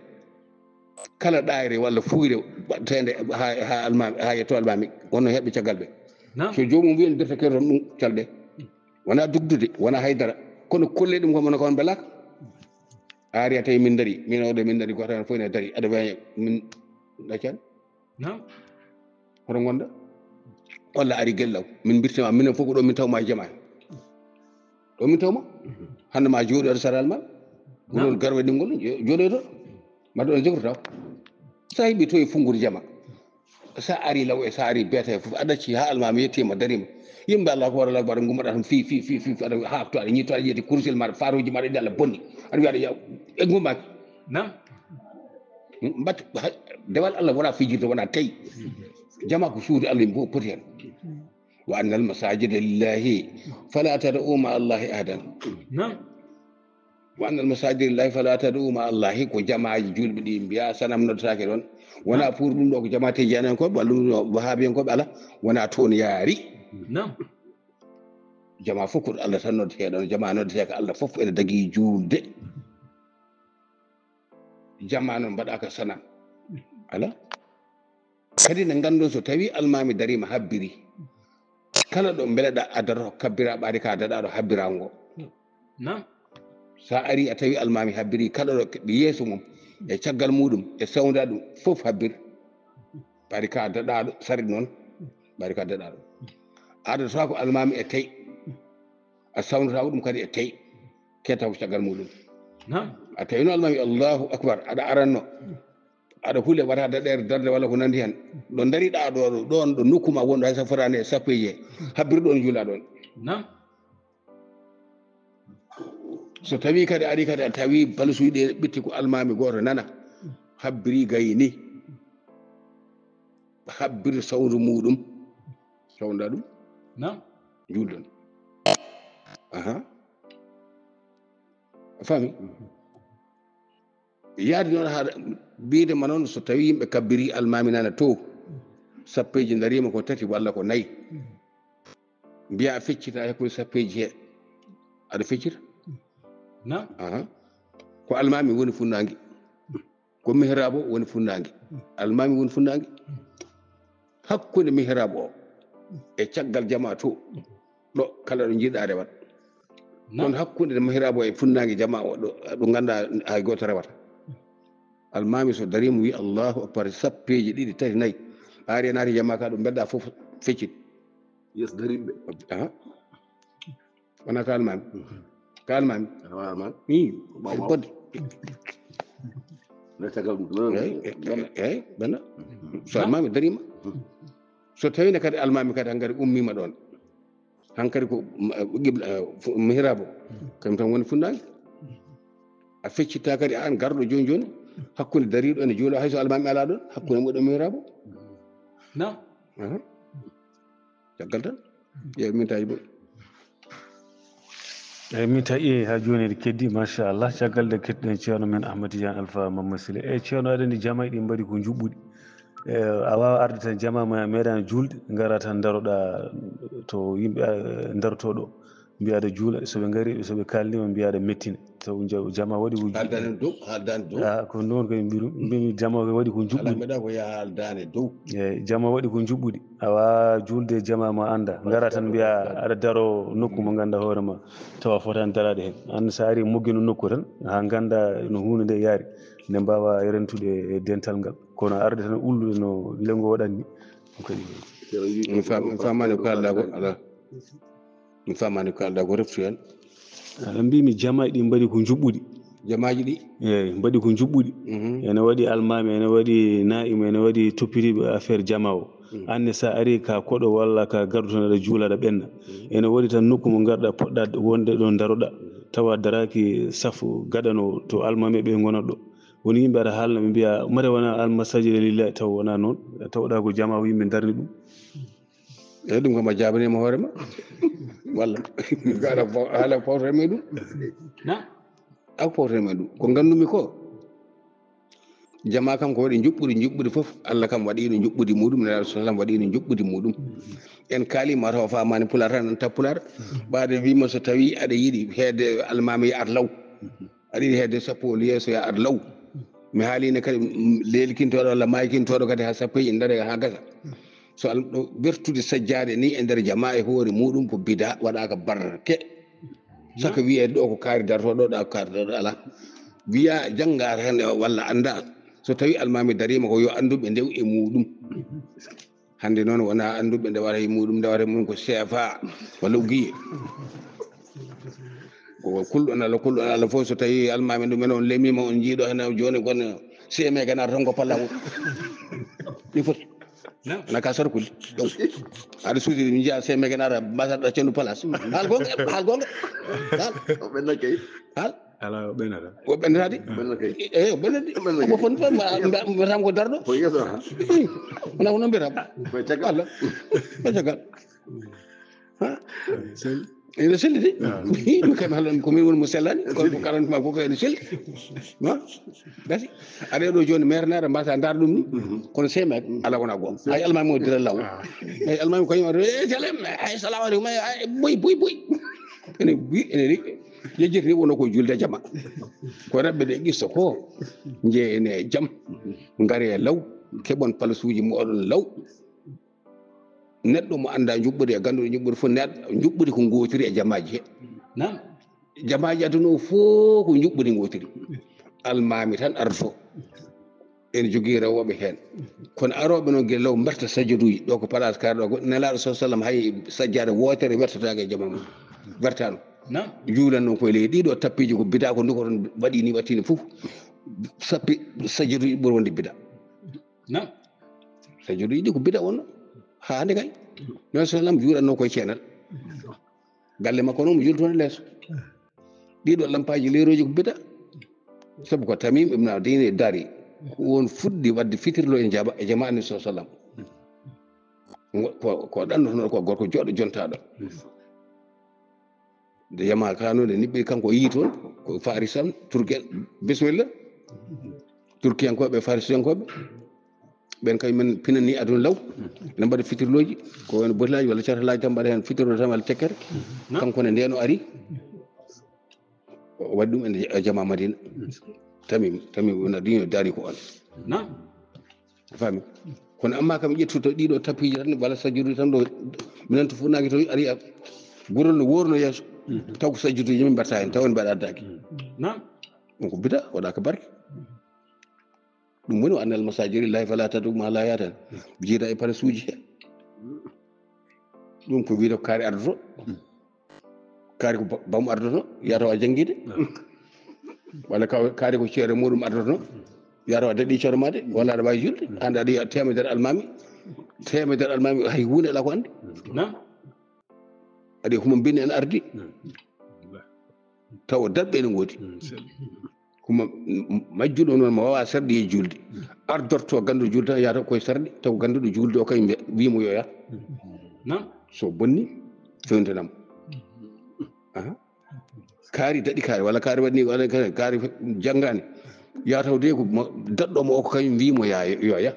Kala ɗaayre walla fuuyre wattende haa, haa almaami, haa yetto almaami, wonno heɓɓe caggal ɓe. Nam. So joomum wiyen dirta keɗoton ɗum calɗe. Wona dugdude, wona haydara. Kono kolle ɗum ko mona ko on belaka. A ari a tawi min dari, min oɗo min dari, goto tan fof ne dari. Aɗa wawi min ɗaccan. Nam. Hoto gonda. Walla ari gellaw. Min mbirtima, minen fof ko ɗo min tawma e jama. Ɗo min tawma. Hande ma jooɗi aɗa saral ma. Ko ɗon garwe ɗingol jooɗoyto. Mbaɗa ɗon jogortaw. Sa heɓi to e fungude jama. Sa ari law e sa ari beeta e fof aɗa acci ha almami yettima darima. Yimɓe Allah ko wara law mbaɗa gummaɗa tan fi fi fi fi aɗa hafto aɗa ñitto aɗa ƴetti kurusel maɗa faruji maɗa ɗi Allah bonni aɗa wiya aɗa yaw e gummaki. Nam. Mbatta dewal Allah wona fijirde wona tawi. Jama ko suudu Allah yimɓe fof poti hen. Wa annal masajida lillahi fala tad'u ma Allahi ahadan. Nam. Wa annal masajida lillahi fala tad'u ma Allahi, ko jamaaji julɓe ɗi mbiya sanam noddetake ɗon. Wona pour ɗum ɗo ko jamaate jeyanankoɓe walla ɗum ɗo wahabiyankoɓe ala, wona toon yaari. Nam. Jama fof ko Allah tan noddete ɗon, jama noddeteka Allah fof ene dagi juulde. Jama noon mbaɗaka sanam. Ala. Kadi ne nganndon so tawi almami darima habbiri. Kala ɗo mbeleɗa a daroto kabbira ɓaade ka daɗaɗo habbirango. Nam. Sa ari a tawi almami habbiri kala ɗo ɓe yeeso mum e caggal muɗum e sawnda ɗum fof habbir. Ɓaade ka daɗaɗo sarit noon ɓaade ka daɗaɗo. Adata ko almami e tawi a sawndata ko ɗum kadi e tawi ketta ko caggal muɗum. Nam. A tawi no almami Allahu akbar aɗa aranno. Aɗa hule wata daɗere darde walla ko nandi hen ɗo dariɗa ɗo ɗon ɗo nokku ma wonɗo hay sa fotani e sappo e jeeyi habbiri ɗon juula ɗon. Nam. So tawi kadi ari kadi a tawi balsuji ɗe ɓitti ko almami goto nana habbiri gayni habbiri sawdu muɗum sawda ɗum Nam. juulɗon. Aha. A faami? Yaade noon haa mbiyde ma noon so tawi yimɓe kabbiri almami nana to sappeji darima ko tati walla ko nayi mbiya a feccita e hakkude sappeji he aɗa feccita. Nam. Aha. Ko almami woni funnangue ko mihrabo woni funnangue almami woni funnangue hakkude mihrabo o e caggal jama to ɗo kala ɗo jiɗɗa rewat. Ɗon hakkunde mihrabo e funnangue jama o ɗo ɗo ganduɗa hay goto rewata. Almami so darima wi Allahu akbar sappeji ɗiɗi tati nayi ari naati jama ka ɗo mbedda fof feccit. Yes darimɓe. Aha. Wona ka almami ka almami Almami. i Ɓaw- ɓaw. Bodde. Nde tagal ɗum Eyyi, eyyi, benna so almami darima so tawino kadi almami kadi hankadi ummima ɗon hankadi ko qibla mihrabo kam tan woni funnangue a feccitta kadi an garɗo joni joni hakkude dariɗo ene juula hayso almami ala ɗon hakkude muɗum mihrabo. Nam. Aha. Caggal tan ƴeew mintaji muɗum. Eyyi min tawi ha joni eɗen keddi machallah caggal nde kettiɗen ceerno men Ahmad Tidiane Alpha Mamma Sile eyyi ceerno aɗa andi jama ɗi mbaɗi ko juɓɓuɗi. E a wawa arde tan jama ma meeɗani julde gara tan daroɗa to yimɓe darotoɗo mbiya aɗa juula soɓe gari soɓe kalnima mbiya aɗa mettina taw jama waɗi ko Haldani dow haldani dow. A ko noon koye mbiru mbimi jama waɗi ko Ala juɓɓuɗi. Mbeɗa ko yaha haldani dow. Eyyi jama waɗi ko juɓɓuɗi a wawa julde jama ma anda gara tan mbiya aɗa daro nokku mo ganda hoore ma tawa fotani darade hen an sa ari moggino nokku tan ha ganda no hunde nde yaari nde mbawa rentude e dental ngal kono arde tan ullude no lengo waɗanni ɗum kadi. Mi fam- mi famani ko kalɗa ko ala mi famani ko kalɗa ko reftu hen. Aɗa mbimi jamaaji ɗi mbaɗi ko njuɓɓuɗi. Jamaaji ɗi? Eyi, mbaɗi ko njuɓɓuɗi. Mhm. Ene waɗi almaami, ene waɗi naa'imu, ene waɗi toppitiiɓe affaire jamaa o. Mhm. Aan ne, so a ari ka koɗo walla ka garɗo tan, aɗa juula, aɗa ɓenna. Mhm. Ene waɗi tan nokku mo ngarɗa, poɗɗa wonde ɗo, ndaroɗa. Mhm. Tawa daraaki safu gaɗano to almaami ɓe ngonata ɗo. Woni yimɓe aɗa haalna, ɓe mbiya, "Mare wona almasajida lillahi," taw wona noon. Tawɗa ko jamaa o yimɓe ndarni ɗum. Eyi, ɗum kam a jaabanima hoore ma. Walla. Ko haala fo-, haala fawtata e ɗum. Na? A ko fawtata e ɗum. Ko nganndu-mi ko, jamaa kam ko waɗi njuɓɓudi, njuɓɓudi fof. Allah kam waɗiino njuɓɓudi muɗum, Nelaaɗo sallam waɗiino njuɓɓudi muɗum. En kaali ma taw faamaani Pulaar tan, en taw Pulaar. Ɓaade wiima so tawi aɗa yiɗi heedde almaami, yo ar law. Aɗa yiɗi heedde sappo o yeeso, yo ar law. Mi haaliino kadi, mm, leelkintooɗo walla maykintooɗo kadi haa sappo e ina dare haa gasa. So al-, ɗo wertude sajjaade ni e nder jamaa e hoore muɗum ko bidaa, waɗaaka barke. Saka wiyeede ɗo ko kaari dartooɗo, ɗo ko kaari dartooɗo, alaa. Wiya jannga tan walla annda. So tawi almaami dariima ko yo anndu ɓe ndew e muɗum. Hannde noon wona annduɓe ndewata e muɗum, ndewata e mum ko C F A walla ugiye. Ko kulɗo nala, kulɗo nala fof, so tawi almaami ɗum en on lemiima, on njiiɗo heen jooni kono C M E ganaata tan ko palla mum. Ɗi foti. Wona ka sarkuli. Donc, aɗa suuti ɗum njiya C M E ganaata mbasa ɗaccandu place. Haal goonga, haal goonga. Haal. O ɓenna kay. Haal. Ala o ɓenata. O ɓennataade? Ɓenna kay. Eyi, o ɓennataade. Ɓenna kay. Omo foti tan, mba-, mba-, mbaɗataa ko darɗo. Ko yeeso, ha? Eyi. Wona ko noon mbiyata. Ko e caggal. Allah. Ko e caggal. Ha? Eyi, sel-, ene selli de. Ah. Mi kam haala ko min woni mo sellani. Ko ko kalan ma ko ko ene selli. Ha? Gasi. Aɗa ɗo jooni maire naata mbasa ndar ɗum ni. Mhm. Kono C M E ala wona goonga. Hay almaami o dira law. Ah. Hay almaami ko yimɓe, "Eh, Salem, ay, salamu aleykum, ay, ay, boy, boy, boy." Ene wi, ene ri. Yejjiti ni wonno ko julde jama. Ko rabbe de qissa ko. Njeyen e jam. Ngare law. Keɓon palasuuji moɗon law. Neɗɗo mo annda njuɓɓudi e gannduɗo njuɓɓudi fof, neɗɗo njuɓɓudi ko ngootiri e jamaaji he. Naam. Jamaaji aduna o fof ko njuɓɓudi ngootiri. Almaami tan ardoto. Ene jogii rewooɓe heen. Kono arooɓe noon gila law mberta sajjaduuji. Ɗo ko place kaari ɗo, ko Nelaaɗo sallallahu alayhi wa sallam hay sajjaada wootere wertataake e jamaa mum. Wertaano. Naam. Juulan noon koye leydi. Ɗiɗo tappiiji ko bidaa, ko nduko toon waɗi ni, waɗi ni fof. Sappi sajjaduuji ɓuri wonde bidaa. Naam. Sajjaduuji ɗi ko bidaa wonno. Haa hannde kay. Nelaaɗo sallam juuɗatnoo koye ceenal. Galle makko noon mo jultoon e leeso. Ɗiɗo lampaaji leerooji ko bidaa. Sabu ko Tamim ibn Adin e dari. Ko on fuɗɗi waɗde fitirlo e jaba-, e jamaa Annabi sallallahu alayhi wa sallam. Ngo-, ko, ko ɗannotono ko gorko jooɗo jontaaɗo. Nde yama kano nde niɓɓi kanko o yii toon, ko Farisan, Turken, bisimilla. Turkiyankooɓe, Farisiyankooɓe. Ɓen kay men pinani aduna law. Ene mbaɗa fitirlooji, ko wayno botilaaji walla cartalaaji tan mbaɗa heen fitirlo tan walla tekkere. Naam. Kanko ne ndeen o ari. O waɗi ɗum e jama Madina. Tamim, Tamim wona ɗin daari ko on. Naam. A faami? Kono amma kam ƴettu to ɗiɗo tappiiji tan walla sajjudu tan ɗo, minen to fuɗnaaki to ari a gurol no worno yeeso. Mhm. Taw ko sajjuduuji min mbaɗata heen, taw en mbaɗa addaaki. Naam. Ɗum ko bida, waɗaaka barke. Ɗum woni wa annal masajida lillahi fala tad'u ma'a llahi ahadan. Jiida e palasuuji he. Ɗum ko wiide ko kaari ardoto. Kaari ko ba-, baamu ardoto, yatawa janngiide. Walla ka-, kaari ko ceere muɗum ardoto, yatawa daɗi ceere ma de, walla aɗa waawi julde, hannde aɗa yiya teemedere almaami, teemedere almaami hay huunde alaa ko anndi. Naam. Aɗa yiya huma mbinni en ardi. Naam. Tawa darɓe ene ngoodi. Mm, sel-, Kuma m-, m-, majjuɗo noon mo wawa sarɗi e julde. Ardorto ganduɗo julde tan yahata koye sarɗi, taw ganduɗo julde o kañum mbiya, wiimo yo yah. Naam. So bonni, fewntanam. Aha. Kaari daɗi kaari, walla kaari waɗni, walla kaari, kaari janngani. Yataw de ko mo-, daɗɗo mo o ko kañum wiimo ya-, yo yah.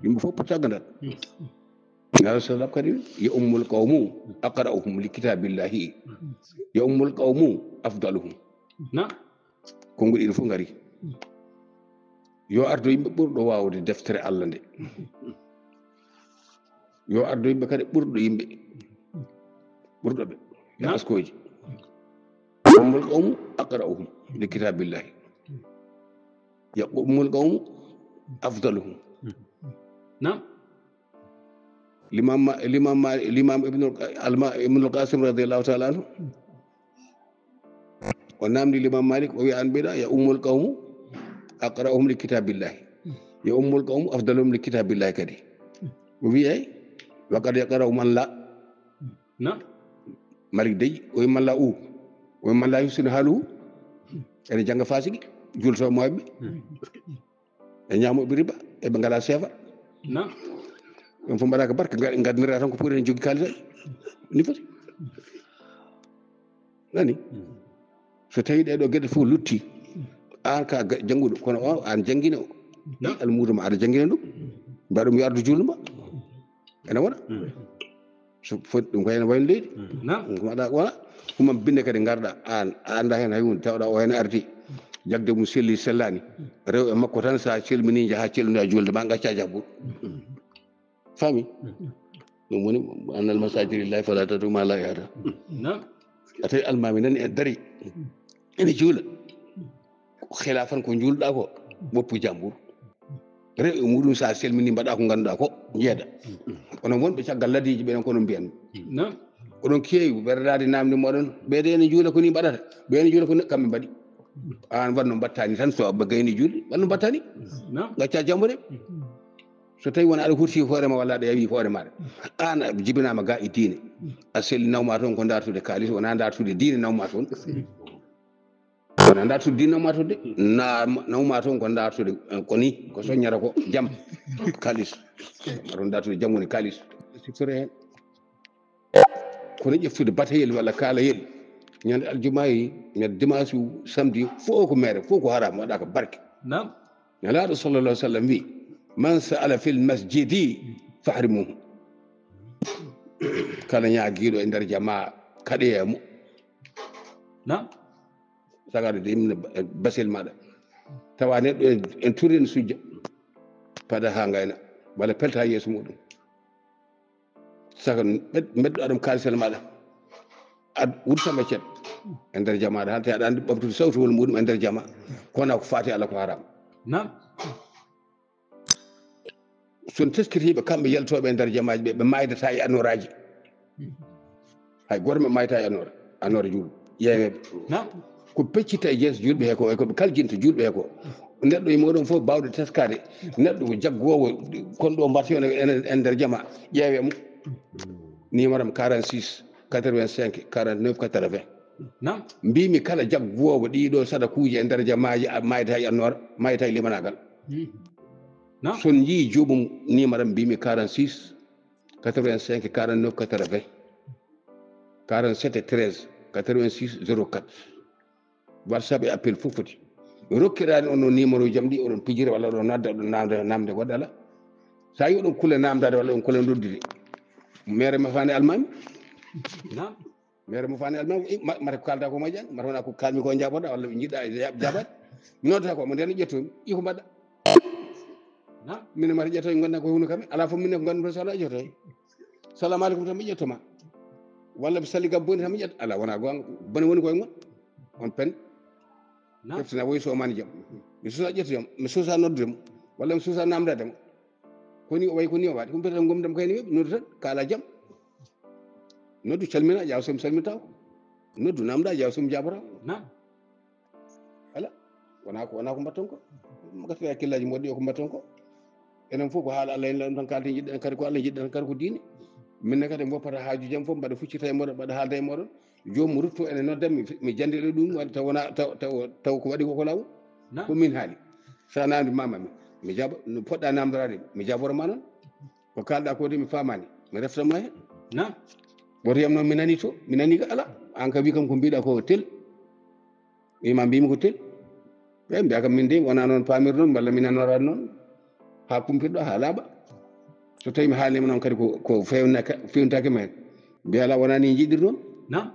Yimɓe fof potta gandal. Nelaaɗo sallam kadi, "Ya ummul qawmu aqra'uhum li kitabillahi." Ya ummul qawmu afdaluhum. Naam. Konnguɗi ɗiɗi fof ngari. Yo ardo yimɓe ɓurɗo waawde deftere Allah nde. Yo ardo yimɓe kadi ɓurɗo yimɓe. Ɓurɗo ɓe. Naam. Askooji. "Ya ummul qawmu aqra'uhum li kitabillahi." Ya ummul qawmu afdaluhum. Naam. Limam Ma-, Limam Ma-, Limam Ibnul Qa-, Alma-, Ibnul Qasim radiyallahu ta'ala anhu. O namdi Limam Malik, o wi an ɓeɗa ya ummul qawmu aqra'uhum li kitabillahi. Ya ummul qawmu afdaluhum li kitabillahi kadi. O wi ay, wa qad yaqra'u man la. Na? Malik dey, o wi man la u. O wi man la yusinu haluhu. Ene janga fasiki, julto mo abbi. E ñaamo ɓe riba, e ɓe ngala sefa. Na? Ɗum fof mbaɗa ko barke, nga-, ngadnira tan ko pour en joggi kaalis ay. Ni foti. Nani? So tawi ɗe ɗo geɗe fof lutti, an ka ga-, jannguɗo, kono o an janngino. Na? Almuudo ma aɗa janngina ɗum. Mbaɗa ɗum yo ardu juulma. Ene wona? So foti ɗum ko ene wayno leydi. Na? Ɗum ko mbaɗa wona. Kuma binde kadi ngarɗa an, a annda heen hay hunde, tawɗa o heen ardi. Jagde mum selli, sellaani. Rew e makko tan, sa celmini, njaha celmina juulde ma, ngacca jabbuɗo. Faami? Ɗum woni, "Annal masajida lillahi fala tad'u ma'a Allahi ahada." Na? A tawi almaami nani e dari. Ene juula. Xilafan ko juulɗa ko, ɓoppu jambur. Rew e muɗum sa selmini mbaɗa ko ngannduɗa ko, jeeda. Kono wonɓe caggal ladiiji ɓen ko no mbiyan. Na? Oɗon keewi ɓerɗaade namde moɗon, ɓeeɗe ene juula ko ni mbaɗata, ɓe ene juula ko ni kamɓe mbaɗi. An wanno mbattani tan so ɓe gayni juulde, wanno mbattani. Na? Ngacca jambo de. So tawi won aɗa hursi hoore ma walla aɗa yawi hoore maɗa. An a jibinama ga e diine. A selli nawma toon ko dartude kaalis, wona dartude diine nawma toon. Wona dartude diine nawma toon de. Na-, nawma toon ko dartude, eh, ko ni, ko soññata ko jam. Kaalis. Aɗon dartude jam woni kaalis. Siftore heen. Kono ƴeftude batayel walla kaalayel. Ñande aljuma yi, ñande dimanche, samedi, fof ko mere, fof ko haram, waɗa ko barke. Naam. Nelaaɗo sallallahu alaihi wasallam wi, "Man sa'ala fil masjidi fahrimuhu." Kala ñaagiiɗo e nder jamaa, kaɗoya mo. Naam. Sagaade de imna ba-, basel maɗa. Tawa neɗɗo en, en turi en sujja. Pada ha ngayna. Walla pelta yeeso muɗum. Saka med-, medɗo aɗa kalisal maɗa. Ad wurtama cet. E nder jamaɗa. Hante aɗa andi ɓamtude sawtuwol muɗum e nder jama. Kono ko fati Allah ko haram. Naam. So on teskitiiɓe kamɓe yaltooɓe e nder jamaaji ɓe, ɓe maaydata e annooraaji. Hay gooto maɓɓe maayata e annoora, annoora juulɓe, ƴeeweeɓe. Naam. Ko peccita e jees juulɓe he ko, e ko ɓe kaljinta juulɓe he ko. Neɗɗo e mooɗon fof baawɗo teskaade, neɗɗo ko jaggoowo, kon ɗo mbaɗata on e, e nder jamaa, ƴeewee mo. Numéro am quarante-six, quatre-vingt-cinq, quarante-neuf, quatre-vingts. Naam. Mbiimi kala jaggoowo ɗii ɗoo sadakuuji e nder jamaaji, a maayata e annoora, maayata e limanaagal. Naam. So on njii joomum numéro am, mbiimi quarante-six, quatre-vingt-cinq, quarante-neuf, quatre-vingts, quarante-sept, treize, quatre-vingt-six, zéro quatre. WhatsApp e appel fof foti. Rokkiraani on no numéro jam ɗi oɗon pijira walla oɗon nadda, oɗon namda, namde goɗɗo ala. Sa yi oɗon kula namdade walla on kula noddude. Mere ma fani almami. Naam. Mere mo fani almami, i, ma-, mata ko kalda ko moƴƴani, mata wona ko kalmi ko jaboɗa walla ɓe jiɗɗa ja-, jabaɗe. Mi noddata ko mo nden ƴettomi, i ko mbaɗɗa. Naam. Min mata ƴettoy gonda ko hunu kam. Ala fof min ko gonda so ala ƴettoy. Salamu alaikum tan mi ƴettoma. Walla mi sali gabbo ni tan mi ƴetta. Ala wona gonga. Bone woni koye mon. On pen. Naam. Ƴeftina woy so mani jam. Mi susa ƴettude mo. Mi susa noddude mo. Walla mi susa namdade mo. Ko ni o wayi, ko ni o waɗi. Ko mbiyeten gomdam kayni weɓ, noddu tan, kaala jam. Noddu calmina, ƴaaw so mi salmintaako. Noddu namda, ƴaaw so mi jaabotaako. Naam. Ala, wona ko, wona ko mbatton ko. Mo gasa e hakkillaaji moƴƴi o ko mbatton ko. Enen fof ko haala Allah en ɗum tan kalten jiɗɗen kadi ko Allah jiɗɗen kadi ko diine. Min ne kadi en ngoppata haaju jam fof, mbaɗa fuccita e moɗon, mbaɗa haalda e moɗon. Joomum rutto ene nodda mi, mi janndiɗo ɗum, waɗi taw wona, taw, taw, taw ko waɗi ko ko laawol. Naam. Ko min haali. Sa namdi mama mi, mi jaɓa, no poɗɗa namdoraade, mi jaɓora ma noon. Ko kalɗa ko de mi faamaani, mi refta ma heen. Naam. Woto yam noon mi nani to, mi nani ko ala. An ka wi kam ko mbiɗa ko tel. Wi ma mbimi ko tel. Ɓe mbiya kam min de wona noon paamirɗon, walla min nanoraade noon. Haa kumpirɗo, haa laaɓa. So tawi mi haalnima noon kadi ko, ko fewnaka-, fewntaake ma heen. Mbiya ala wona ni jiɗir noon. Naam.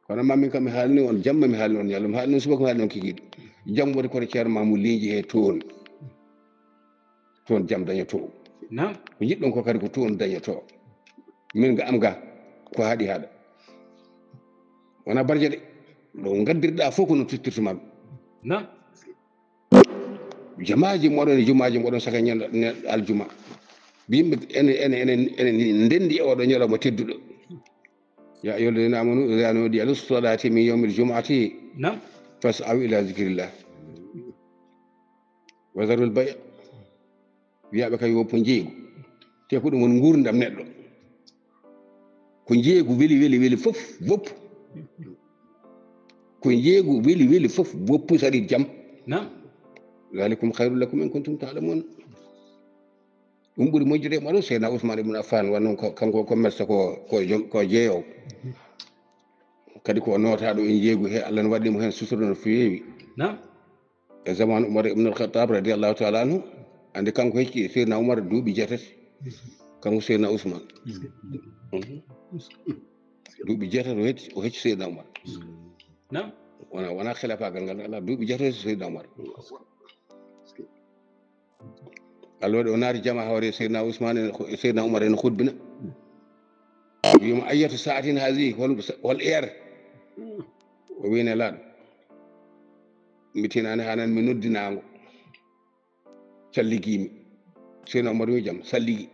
Kono ma min kam mi haalni on jamma, mi haalni on ñalawma, mi haalni on subaka, mi haalni on kikiiɗe. Jam woni koto Ceerno Mamoudou Linji he toon. Toon jam dañoto. Naam. Ko jiɗɗon ko kadi ko toon dañoto. Min ga am ga ko haaɗi haaɗa. Wona barja de. Ɗo ngaddirɗa fof ko no tottirta ma ɗum. Naam. Jamaaji moɗon e jumaaji moɗon saka ñande, ñande aljuma. Yimɓe ene, ene, ene, ene ndendi e oɗo ñalawma tedduɗo. Ya ayyuhallazina amanu idha nudiya lis salati min yawmil jumu'ati. Naam. Fas'aw ila zikrillah. Wa zarul bay'. Wiyaɓe kay woppo njeeygu. Te ko ɗum woni nguurndam neɗɗo. Ko njeeygu weli, weli, weli fof, woppu. Ko njeeygu weli, weli fof, woppu saɗi jam. Naam. Zalikum khairul lakum in kuntum ta'lamun. Ɗum ɓuri moƴƴude mo ɗo, Seydina Ousmane ibn Affan, wano ko, kanko ko commerce ko, ko joom, ko jeeyowo. Kadi ko nootaaɗo e njeeygu he, Allah no waɗi mo heen sutura no feewi. Naam. E zaman Umar ibn al-Khattab radiyallahu ta'ala anhu, andi kanko hecci Seydina Umar duuɓi jeetati. Kanko Seydina Ousmane. Mhm. Duuɓi jeetati o hecci, o hecci Seydina Umar. Naam. Wona, wona khilafaagal ngal, ala duuɓi jeetati Seydina Umar. Allah waɗi o naati jama hoore Seydina Ousmane en, Seydina Umar en khutbina. Wiimo, "Ayyatu sa'atin hazihi?" Hol, hol heure? O wi, "Nelaaɗo, mi tinaani haa nan mi noddinaango. Calligiimi." Seydina Umar wi, "Jam, salligi."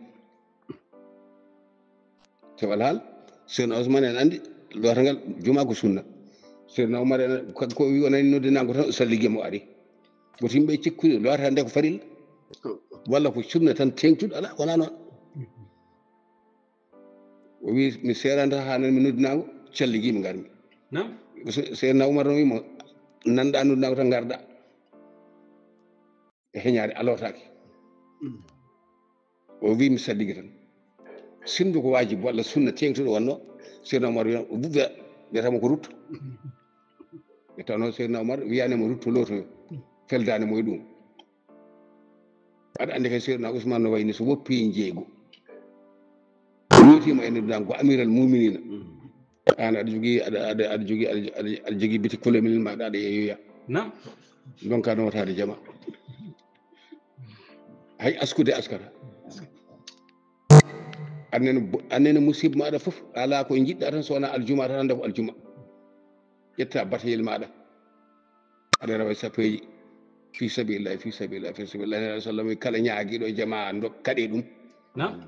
Sabu alhaal, Seydina Ousmane en andi, lootaangal juma ko sunna. Seydina Umar en, ko, ko wi o nani noddinaango tan, o salligi mo ari. Woto yimɓe cikkude, loota nde ko farilla. Walla ko sunna tan teeŋtuɗo, ala, wona noon. O wi, "Mi seeranta haa nan mi noddinaango, calligiimi ngarmi." Naam. Se-, Seydina Umar no wi mo, "Nanɗa noddinaango tan ngarɗa." E heñaare a lootaaki. Mm. O wi, "Mi salligi tan." Sinno ko waajibi walla sunna teeŋtuɗo wonno, Seydina Umar wiya, o buɓɓa, wiyata mo ko rutto. E tawno Seydina Umar wiyani mo rutto lootoyo, feldani mo e ɗum. Aɗa andi kay Seydina Ousmane no wayni so woppi njeeygu. Lootima e noddinaango ko Amiral Muminina. Mm. An aɗa jogii, aɗa, aɗa, aɗa jogii, aɗa, aɗa, aɗa jogii bitik kolomel maɗa, aɗa yeeyoya. Naam. Ndonka notaade jama. Hay askude askata. Annene bo-, annene musiba maɗa fof, ala ko njiɗɗa tan so wona aljuma tan, anda ko aljuma. Ƴetta bateyel maɗa. Aɗa rewa sappeeji. Fi sabilillah, fi sabilillah, fi sabilillah. Nabi sallallahu alaihi wasallam, kala ñaagiiɗo jama, ndok-, kaɗe ɗum. Naam.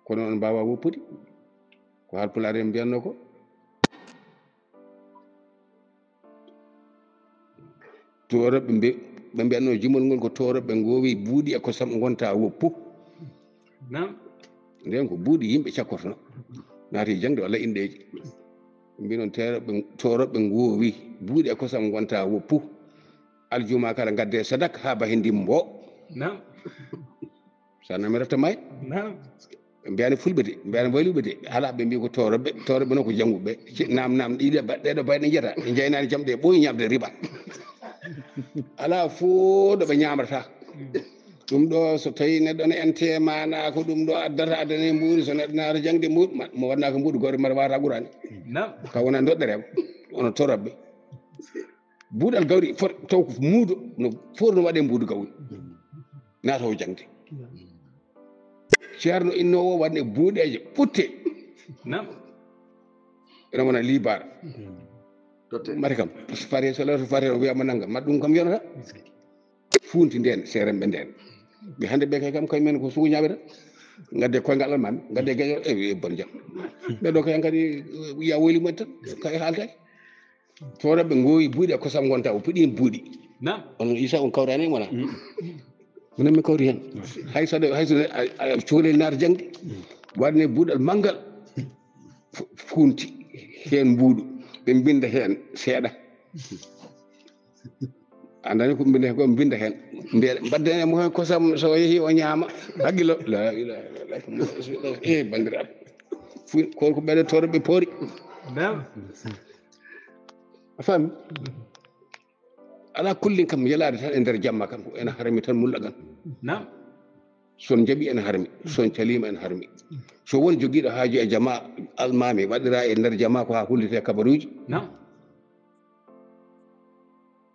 Kono on mbaawa woppude. Ko Haalpulaar en mbiyatno ko. Tooroɓe mbi-, ɓe mbiyatno jimol ngol ko tooroɓe ngoowi buuɗi e kosam ngonta woppu. Naam. Nden ko buuɗi yimɓe cakkorno. Naati jaŋde walla inɗeeji. Mbi noon teeroɓe, tooroɓe ngoowi buuɗi e kosam ngonta woppu. Aljuma kala ngadde sadak haa ba he ndimbo. Naam. Sa nami retta may? Naam. Ɓe mbiyani fulɓe de, ɓe mbiyani wayluɓe de. Ala, ɓe mbi ko tooroɓe, tooroɓe noon ko jannguɓe. Ci-, naam, naam, ɗiɗo ba-, ɗeɗo bayɗe njiyata, ɓe njaynaani jam de, ɓooyi ñamde riba. Ala fof ɗo ɓe ñamrata. Ɗum ɗo, so tawi neɗɗo ne ente mana ko ɗum ɗo addata, addane mbuuɗi, so neɗɗo naata jaŋde mbuuɗi, ma, mo waɗnaaka mbuuɗi gawri mara wata Qur'an. Naam. Ka wona doɗɗere, ono tooroɓe. Buuɗal gawri fot-, taw ko muudo, no fof no waɗe mbuudu gawri. Naata o jaŋde. Ceerno innoowo waɗne buuɗeeje ɓutte. Naam. Ene wona libaar. Totte. Mari kam, fare, salatu fare, o wiyama nanga, ma ɗum kam yonata. Fuunti nden, seeremɓe nden. Ɓe hannde ɓe kay kam, kay men ko suuñaaɓe tan. Ngadde koyngal almaami, ngadde geƴo, e, e bon jam. Ɓe ɗo kay hankadi, ya woyli mumen tan, kay haaltay. Tooroɓe ngoowi buuɗi e kosam ngonta, o puɗi buuɗi. Naam. On Isa on kawrani wona. Mm. Minen mi kawri hen. Hay so, hay so a, a, cukalel naata jaŋde, waɗne buuɗal manngal, fu-, fuunti heen mbuuɗu, ɓe mbinda heen seeɗa. Andani ko mbinda heen, ko mbinda heen. Mbiya, mbaddane mo heen kosam, so yehi o ñaama. Haqqilo. La ilaha illallah. Eh, banndiraaɓe. Fu-, ko, ko ɓeɗe tooroɓe poori. Naam. A faami? Ala kullin kam, yelaade tan e nder jamma kam, ko ena harmi tan mullagal. Naam. So on njaɓi ena harmi, so on caliima ena harmi. So won jogiiɗo haaju e jama almaami, waɗira e nder jama ko haa hullite kabaruuji. Naam.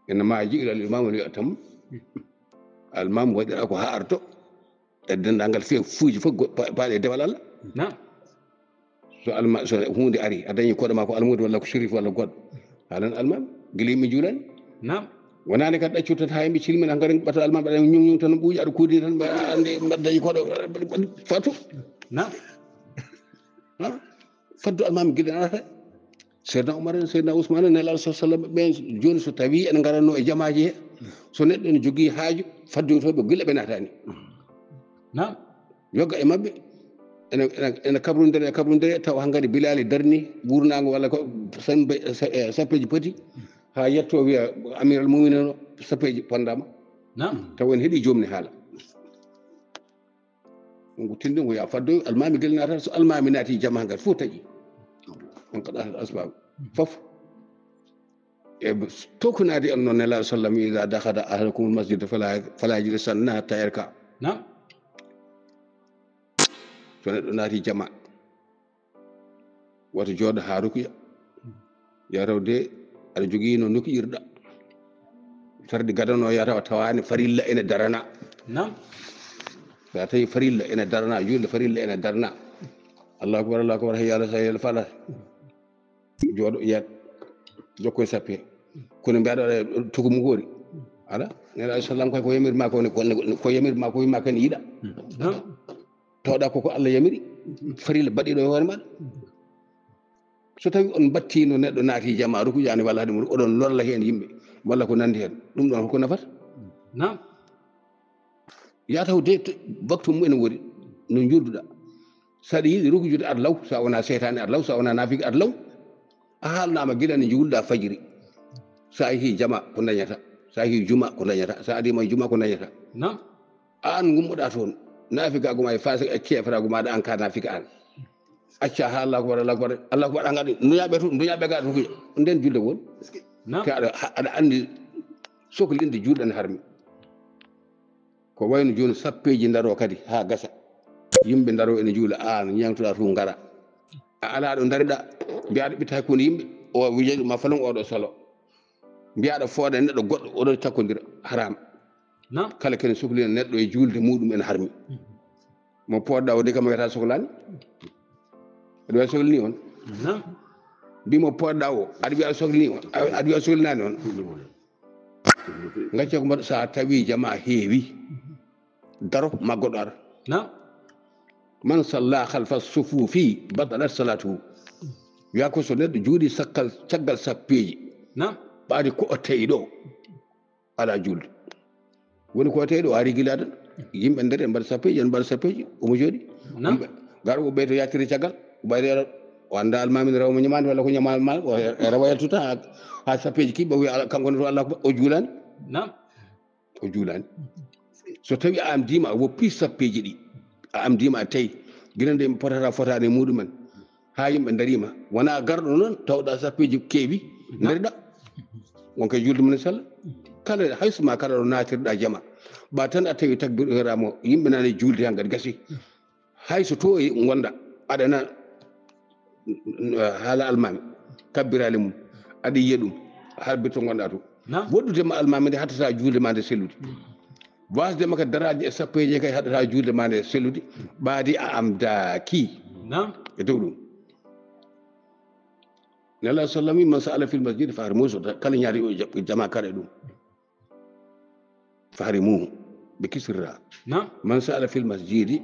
Ena maaji ilal imam wal yu'tam. Almaami waɗira ko haa arto. E denndaangal feefuuji fof go-, pa-, paaɗe e dewal Allah. Naam. So alma-, so huunde ari, a dañi koɗo ma ko almuudo walla ko sherif walla goɗɗo. Haalan almaami, gila yimɓe njuulani. Naam. Wonaani kadi ɗaccu tan haa yimɓe cilmina, hankadi ɓato almaami mbaɗa ñuŋ ñuŋ tan ɓuuƴi, aɗa kuudini tan, mbaɗa ande mbaɗa dañi koɗo, fatu. Naam. Ha? Faddu almaami gila nanata. Seydina Umar en, Seydina Ousmane en, Nelaaɗo sa sallam, ɓen jooni so tawii en ngaranno e jamaaji he, so neɗɗo ene jogii haaju, faddoytooɓe gila ɓe naataani. Naam. Yogga e maɓɓe, ene, ene, ene kabrondira, e kabrondira, taw hankadi Bilaali darni wuurnaango walla ko sembe-, se-, e sappeeji poti, haa yetto wiya Amiral Mu'minin o sappeeji pondama. Naam. Taw en heɗii joomni haala. Ɗum ko tinndin ko yaa faddoy almaami gila naata, so almaami naati jama hankadi fof taƴi. On ko ɗatal asbaabu. Fof. E tokunaade on noon Nelaaɗo sallam, "Iza dakhala ahadukumul masjid fala, fala yajlisanna hatta yarka." Naam. So neɗɗo naati jama, wata jooɗo haa rukuya. Yaa taw de aɗa jogii no nokki irɗa. Sarɗi gadano yaa taw a tawaani farilla ene darana. Naam. Sa tawi farilla ene darana, juulde farilla ene darana. Allahu akbar, Allahu akbar, hayya ala salah, hayya ala falah. Jooɗo, yiyat, jokko e sappe. Kono mbiyaɗo aɗa tugu mugori. Ala, Nelaaɗo sallam kay ko yamiri ma ko ne, ko ne, ko yamiri ma ko yimma kan yiɗa. Naam. Tawɗa ko ko Allah yamiri. Farilla baɗiɗo e hoore maɗa. So tawi on mbattino neɗɗo naati jama rukuyaani walla haɗi mum, oɗon lorla heen yimɓe, walla ko nandi heen. Ɗum ɗon hoko nafata? Naam. Yaa taw de, te-, waktu mum ene woodi, no njurduɗa. So aɗa yiɗi rukujude aɗa law, so a wona seytaane aɗa law, so a wona naafiki aɗa law. A haalnaama gila ne njuulɗa fajiri. So a yehii jama ko dañata, so a yehii juma ko dañata, so a adii ma juma ko dañata. Naam. Aan ngummoɗa toon, naafigaagu ma e faasiq e keeferaagu maɗa aan ka naafika aan. Acca haa Allahu akbar, Allahu akbar, Allahu akbar, an ngaɗi, duña ɓe to, duña ɓe ga rukuya. Nden julde won. Naam. Te aɗa, aɗa anndi soklinde julde ne harmi. Ko wayno jooni sappeeji ndaro kadi haa gasa. Yimɓe ndaro ene juula, aan ñaŋtuɗa to ngara. A alaa ɗo ndariɗa, mbiyaɗo ɓitta hakkunde yimɓe, o wiya ma falon oɗo solo. Mbiyaɗo fooda neɗɗo goɗɗo, oɗo cakkondira, haram. Naam. Kala ken soklina neɗɗo e julde muɗum en harmi. Mo poɗɗa o de kam wiyata soklani. Aɗa wiya soklini on. Naam. Mbi mo poɗɗa o, aɗa wiya soklini on, aɗa wiya soklinaani on. Ngacce ko mbaɗa, sa tawi jama heewi, daro ma goɗɗo ara. Naam. Man salla khalfa sufufi batalat salatuhu. Wiya ko so neɗɗo juuɗi sakkal, caggal sappeeji. Naam. Ɓaadi ko o tawi ɗo, ala julde. Woni ko tawi ɗo, ari gila tan. Yimɓe nder en mbaɗa sappeeji, en mbaɗa sappeeji, omo jooɗi. Naam. Yimɓe, gar o ɓeyto yattiri caggal, o ɓayri o annda almaami ne rewa mo ñamaande walla ko ñama almaami, o rewa yaltuta haa, haa sappeeji kiɓɓe, o wiya ala, kanko ne to Allah akbar, o juulani. Naam. O juulani. So tawi a amdiima, a woppi sappeeji ɗi, a amdiima, a tawi gila nde potata fotaani e muɗumen, haa yimɓe ndariima, wona garɗo noon, tawɗa sappeeji keewi, ndariɗa. Won kay julde mum ne sella. Kala, hay so ma kala ɗo naatirɗa jama, ɓa tan a tawi takbir ihramo, yimɓe nani julde han kadi gasi. Hay so to e ngonɗa, aɗa nana haala almaami, kabbiraali mum, aɗa yiya ɗum, harbirto ngonɗa to. Naam. Woɗɗude ma almaami nde hattata juulde ma nde sellude. Wasde ma kadi daraaji e sappo e jeegay haɗata juulde ma nde sellude, ɓaadi a amdaaki. Naam. E dow ɗum. Nelaaɗo sallam wi, "Man sa'ala fil masjidi fahrimuhu", so ta-, kala ñaari o jaɓ-, jama kala e ɗum. "Fahrimuhu", ɓe kisirra. Naam. "Man sa'ala fil masjidi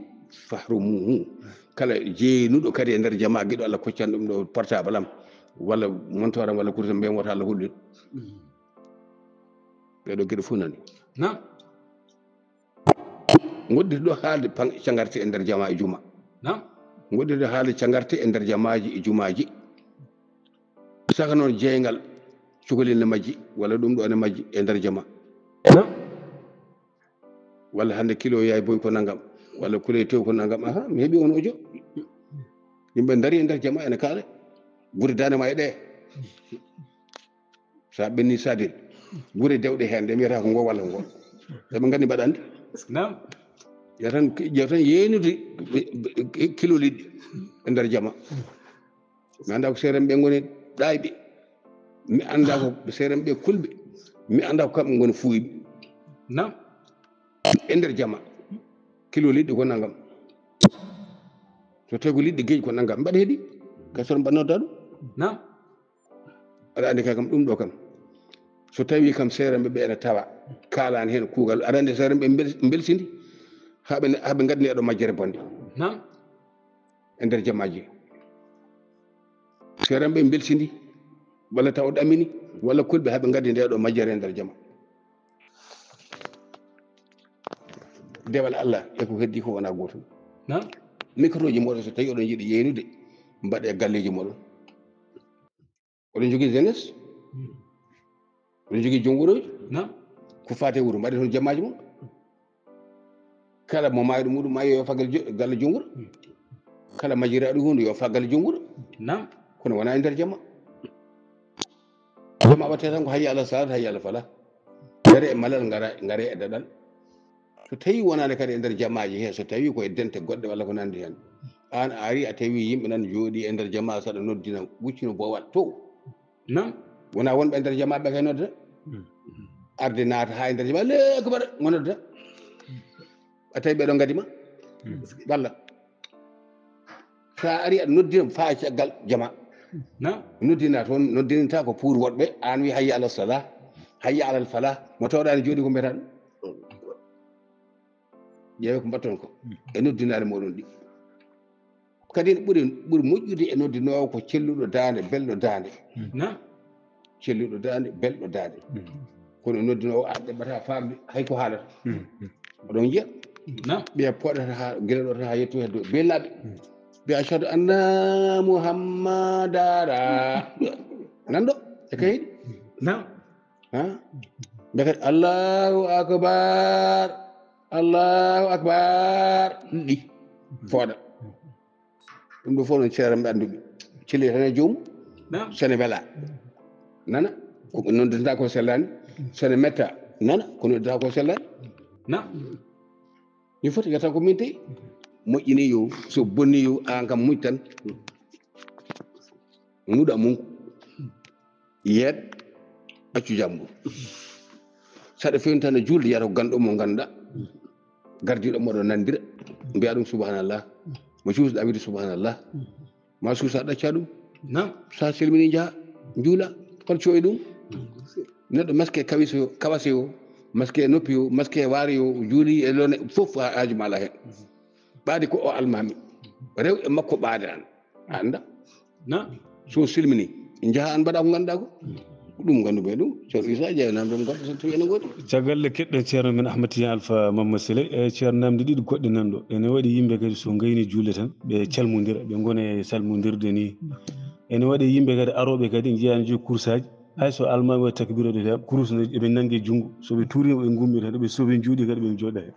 fahrimuhu". Kala jeynuɗo kadi e nder jama, giɗo Allah koccan ɗum ɗo portable am, walla montoram, walla kurtam, mbiyan wota Allah hulɓin. Mm. Ɓeɗo geɗe fof nani. Naam. Ngoɗɗiti ɗo haalde pan-, cagarte e nder jama e juma. Naam. Ngoɗɗiti ɗo haalde cagarte e nder jamaaji e jumaaji. Saka noon jeyngal, cukalel ne majji, walla ɗum ɗo ne majji e nder jama. Naam. Walla hannde kilo yaay boy ko nanngam, walla kilo tew ko nanngam. Aha, mi heɓi on audio. Yimɓe ndari e nder jama ene kaala. Gure dane ma e ɗe. Sa ɓenni sadel. Gure dewɗe heen, ɗe mbiyata ko ngo walla ngo. Eɓe nganndi mbaɗa anndi. Naam. Ƴeew tan, ƴeew tan yeynude kilo liɗɗi e nder jama. Mi annda ko seerenɓe ngoni ɗayɓe. Mi annda ko seerenɓe kulɓe. Mi annda ko kamɓe ngoni fuuyɓe. Naam. E nder jama. Kilo liɗɗi ko nanngam. So tawi ko liɗɗi geeƴi ko nanngam. Mbaɗa heɗi. Ka soon mbaɗnodda ɗum. Naam. Aɗa anndi kay kam ɗum ɗo kam. So tawi kam seerenɓe ɓe ene tawa. Kaalani heen kuugal. Aɗa anndi seerenɓe mbel-, mbelsindi. Haa ɓe, haa ɓe ngaddani ɗo majjere bonde. Naam. E nder jamaaji. Seerenɓe mbelsindi. Walla taw o ɗamini, walla kulɓe haɓe ngaddi nde ɗo majjere e nder jama. Dewal Allah e ko heddi ko wona gotum. Naam. Microji moɗon, so tawi oɗon jiɗi yeynude, mbaɗe galleji moɗon. Oɗon jogii jeunesse, oɗon jogii jonnguroy. Naam. Ko fate wuro, mbaɗe toon jamaji mon. Kala mo maayi ɗum muɗum maayi yo faggal galle jonnguɗo. Kala majjiraaɗo hunde yo faggal jonnguɗo. Naam. Kono wona e nder jama. Jama watte tan ko hayya ala salat, hayya ala fala. Ngare e malal, ngara ngare e daɗal. So tawi wonani kadi e nder jamaji he, so tawi koye dente goɗɗe walla ko nandi hen, an a ari a tawi yimɓe nan jooɗi e nder jama, saɗa noddina wuccino bowal to. Naam. Wona wonɓe e nder jama ɓe kay nodda. Arde naata ha e nder jama, le akbar, ngo nodda. A tawi ɓeɗo gadima. Walla sa ari aɗa noddina fa caggal jama. Naam. Noddina toon, noddinta ko pour woɗɓe, an wi hayya ala sala, hayya alal fala, mo tawɗani jooɗi ko mbiyata ɗum. Ƴeewe ko mbatton ko e noddinaale moɗon ɗi. Kadi ɓuri ɓuri moƴƴude e noddinoowo ko celluɗo daande, belɗo daande. Naam. Celluɗo daande, belɗo daande. Kono noddinoowo an ɗeɓɓata famde hay ko haalata. Oɗon njiya Naam. Ɓe poɗata ha gila ɗo tan ha yetto heddo be laɓe. Ɓe ashhadu anna muhammadara. Nan ɗo e kayit. Naam. Ha? Ɓe kadi allahu akbar, allahu akbar. Ɗi fooɗa. Ɗum ɗo fof noon ceeram ɓe annduɓe. Cili tan e joomum. Naam. Sene wela nana ko noddata ko sellani. Sene metta nana ko noddata ko sellani. Naam. Min foti yata ko min tawi. Moƴƴini yo, so bonni yo, an kam muñ tan. Muɗa mum. Yeet, accu jambo. Saɗa fewni tan e julde, yata ko ganɗo mo ganduɗa. Gardiɗo moɗo nandira. Mbiya ɗum subhanallah. Mo cuusɗa wiide subhanallah. Ma suusa ɗacca ɗum. Naam. Sa selmini jaha juula. Hol coyi ɗum? Neɗɗo maske kawise o, kawase o, maske noppi o, maske waari o, juuli e lone fof ha haaju ma ala hen. Ɓaadi ko o almami. Rew e makko ɓaade an. A anda? Naam. So silmini, jaha an mbaɗa ko ganduɗa ko. Ɗum ganduɓe ɗum. Ceerno Isa Jeey nan ɗum goɗɗo so tawi ene goɗɗi. Caggal nde keɗɗen ceerno men Ahmad Tidiane Alpha Mamma Sele, e ceerno namde ɗiɗi goɗɗe nan ɗo. Ene waɗi yimɓe kadi so gayni julde tan ɓe calmodira, ɓe gona e salmodirde ni. Ene waɗi yimɓe kadi aroɓe kadi jiyan jogi kursaji. Hay so almami waɗi takbiraɗo tan kurus ne eɓe nangi junngo, so ɓe tuurima ɓe gummi tan ɓe sowi juuɗe kadi ɓe jooɗa hen.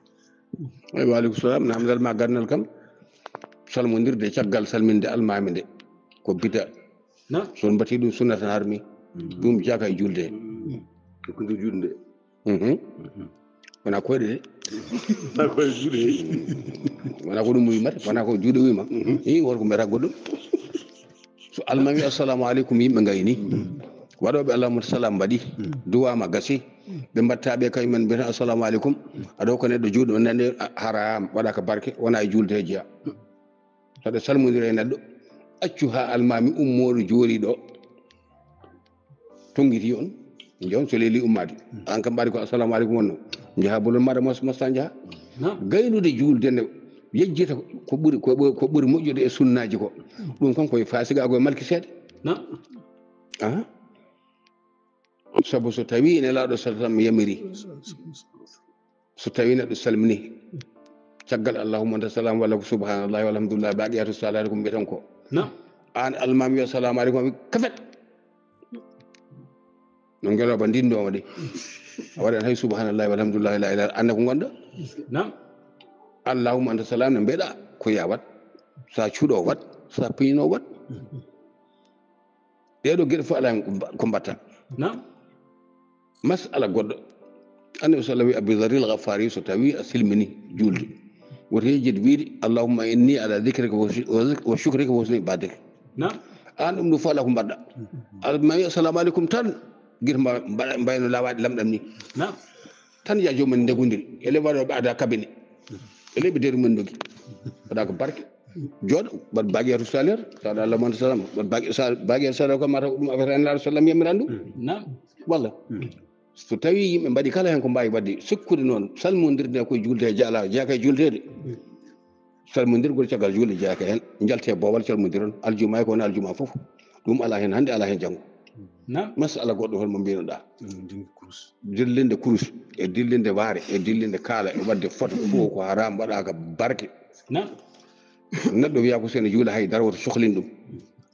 Eywa, aleykum salam. Namdal ma gandal kam. Salmodirde caggal salminde almami nde ko bida. Naam. So on mbati ɗum sunna tan harmi. Ɗum jaka e julde. Ko nde julde. Mhm. Wona koyɗe de. Ko e julde. Wona ko ɗum wima de, wona ko juuɗe wima. I won ko mbiyata goɗɗum. So almami assalamu aleykum yimɓe gayni. Waɗoɓe allahumma salam mbaɗi. Duwama gasi. Ɓe mbatta ɓe kañum en mbiyata assalamu aleykum. Aɗo ko neɗɗo juuɗe nande haram waɗa ka barke wona e julde he jeeya. Saɗa salmodira e neɗɗo accu ha almami ummoɗo jooɗi ɗo. Tongiti on jon so leeli ummade an kam mbaɗi ko assalamu aleykum wonno jaha bolol maɗa mos mosta jaha. Naam. Gaynude julde nde yejjita ko ɓuri ko ɓuri ko ɓuri moƴƴude e sunnaji ko. Ɗum kon koye fasigago e malki seeɗa. Naam. Aha. Sabu so tawi nelaɗo sallam yamiri so tawi neɗɗo salmini caggal allahumma anta salam walla ko subhanallahi walhamdulillah baqiyatu salihati ko mbiyatan ko. Naam. An almami yo assalamu aleykum abi kafet. No ngeloba ndindooma de. A waɗan hay subhanallahi walhamdulillahi la ilaha illa anda ko gonɗa. Naam. Allahumma anta salam no mbeɗa ko ya wat. Sa cuɗo wat, sa piñino wat. Ɗeɗo geɗe fof ala ko mbatta. Naam. Masala goɗɗo. Annabi sallallahu alaihi abi dharil ghafari so tawi a silmini julde. Woto yejjid wiide allahumma inni ala dhikrika wa shu- wa shukrika wa husni ibadatik. Naam. An ɗum ɗo fof ala ko mbaɗɗa. Almami assalamu aleykum tan gita mbayno lawaɗi lamɗam ni. Naam. Tan ya jomumen ndegodiri ele waɗoɓe ada kabine. Ele ɓe deru men dogi waɗa ko barke. Jooɗo mbaɗ baqiyatu salir saɗa allahumma anta salam mbaɗ baqiyatu salir ko mata ɗum affaire en laɗo sallam yamiran ɗum. Naam. Walla so tawi yimɓe mbaɗi kala hen ko mbawi wadde sikkude noon salmodirde koye julde e jala jeeka e juldeede. Salmodirgol caggal julde jeeka hen jalte bowal calmodiron aljuma e ko woni aljuma foof. Ɗum ala hen hande ala hen janggo. Naam. Masala goɗɗo hol mo mbinoɗa? Dillinde kurus e dillinde waare e dillinde kaala e waɗde foto fof ko haram, waɗaka barke. Naam. Neɗɗo wiya ko sene juula, hay dara woto sohlin ɗum.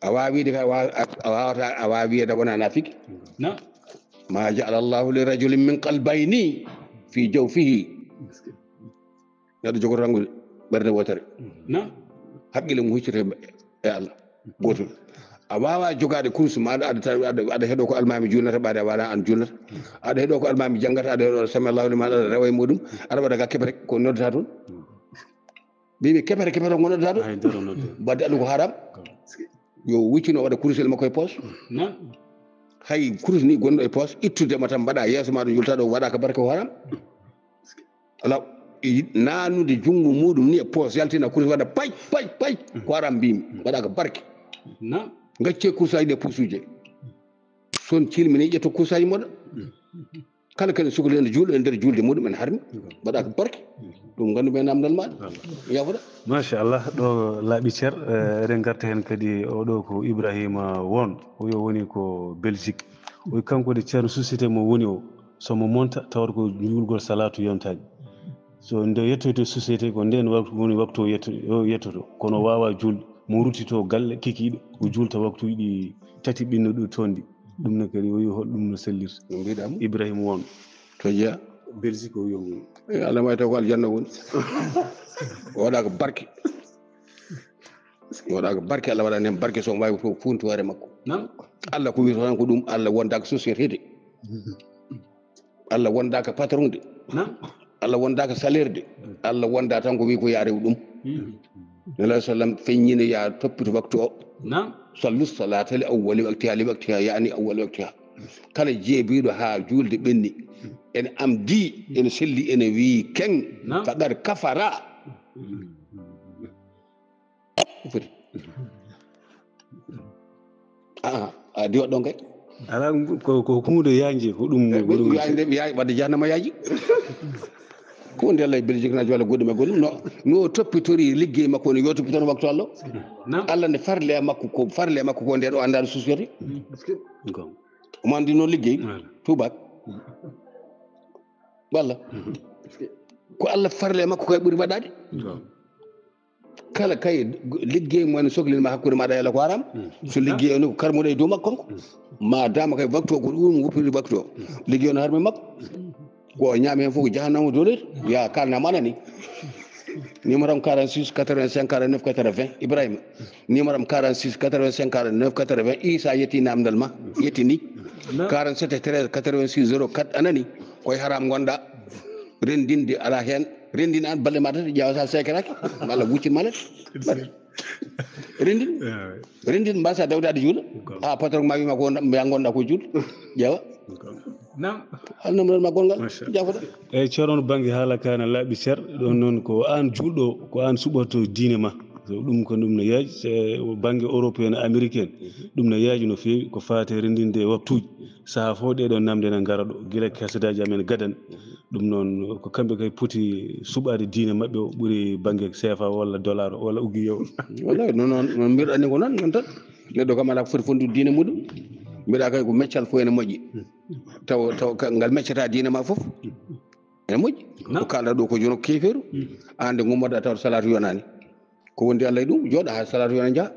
A wawa wiide ka a wawata, a wawa wiyede wona nafiki. Naam. Ma jaala Allahu li rajulin min qalbayni fi jawfihi. Neɗɗo jogoto rangude ɓernde wootere. Naam. Haqqille mum huccete e Allah. Gootum. A wawa jogaade kurus ma aɗa, aɗa, aɗa, aɗa heɗo ko almami julnata ɓaade a wala an julnata. Aɗa heɗo ko almami jangata, aɗa heɗo sami Allahu liman, aɗa rewa e muɗum. Aɗa waɗa ga kepere ko noddata toon. Mbimi kepere, kepere ko noddata toon. Hay dara nodde. Badde Allah ko haram. Yo wuccino waɗa kurusel makko e poos. Naam. Hay kurus ni gonɗo e poos, ittude ma tan mbaɗa yeeso ma ɗo julta ɗo waɗa ka barke ko haram. Ala nanude junngo muɗum ni e poos, yaltina kurus waɗa pay, pay, pay. Ko haram mbimi, waɗa ka barke. Naam. Gacce kursaji ɗe poosuje. Son cilmini ƴetto kursaji moɗa. Kala kene sukli ene juulo e nder julde muɗum ene harmi, waɗa ka barke. Ɗum gandu men namdal maɗa. Yafuɗa. Machallah, ɗo laaɓi cer. Eh, eɗen garta heen kadi, oɗo ko Ibrahima Won, oyo woni ko Belgique. Oy kanko de ceerno société mo woni o, so mo monta tawata ko juulgol salatu yontaji. So nde yettoyto société ko nden waktu woni waktu o yetto-, o yettoto. Kono wawa juulde, mo ruttito galle kikiɗe, o juulta waktuji ɗi tati ɓinnuɗo toon ɗi. Ɗum ne kadi o yo hol ɗum no sellirta. No mbiɗa mo? Ibrahima Won. To jeeya? Belgique o yo mo. E Allah may taw ko aljanna woni. O waɗa ko barke. O waɗa ko barke, Allah waɗa nen barke so wawi fof funti hoore makko. Naam. Allah ko wiyata tan ko ɗum, Allah wondaka société de. Allah wondaka patron de. Naam. Allah wondaka salaire de. Allah wonda tan ko wi ko ya rew ɗum. Nela sallam feññino ya toppito waktu o. Naam. Sallu salata li awwali waqtiha li waqtiha, yani awwali waqtiha. Kala jeebiɗo ha julde ɓenni, ene amdi, ene selli, ene wi keng, naam, faqad kafara. Ko foti. Ah, a diwa ɗon kay. Ala ko, ko hunde yaanje, ko ɗum, ko ɗum. Yaanje, yaanje, wadde jahannama yaaji. Ko nde Allah e Belgique na walla goɗɗum e goɗɗum. No, no toppitori liggey makko, no yo toppitono waktu Allah. Naam. Allah ne farle e makko, ko farle e makko ko nden o annda no susiyete. Ko. O mandi noon liggey, voilà, tuubaak. Walla. Ko Allah farle e makko kay ɓuri waɗaade. Ko. Kala kay liggey mo en soklin ma hakkunde maɗa e Allah ko haram. So liggey o ni ko karmuɗo e dow makko kanko. Ma dama kay waktu o ko ɗum woppi waktu o. Liggey o no harmi makko. Ko o ñaami hen fof ko jahannama doole. Ya kalnama anani. Numéro am quarante-six quatre-vingt-cinq quarante-neuf quatre-vingts, Ibrahima. Numéro am quarante-six quatre-vingt-cinq quarante-neuf quatre-vingts. Isa yetti namdal ma, yettini. Naam. Quarante-sept treize quatre-vingt-six zéro quatre, anani. Koye haram gonɗa. Rendinde ala hen. Rendin an balle ma tati, ƴeewa sa sekeraki. Walla wuccin ma let. Rendin. Ah, oui. Rendin mbasa dawde ade juula. Ko. Ha patron ma wima ko wonɗa, mbiya gonɗa ko juul. Ƴeewa. Ko. Naam. Hol numéro ma gongal? Machallah. Jafoɗa. Eyyi, ceerno, bannge haala ka na laaɓi cer. Ɗon noon ko aan juulɗo, ko aan suɓoto diine ma. So ɗum ko ɗum no yaaji, se bannge européen, américain, ɗum no yaaji no feewi, ko faate renndinde waktuuji. Sahaa fof ɗee ɗoo namde na ngara ɗo, gila kasetaaji amen gadani. Ɗum noon ko kamɓe kay poti suɓaade diine maɓɓe o ɓuri bannge seefa walla dollar o walla ugiyo o. Wallahi, noon, noon, noon mbiɗa anndi ko noon, noon tan. Neɗɗo kam alaa ko foti fonndude diine muɗum. Mbiɗa kay ko meccal fof ene moƴƴi. Taw, taw ka-, ngal meccata diine ma fof. Ene moƴƴi. Naam. Ko kaalɗa ɗo ko jono keferu. Aan nde ngummoɗa taw salaatu yonaani. Ko wondi Allah e ɗum, jooɗa haa salaatu yona njaha.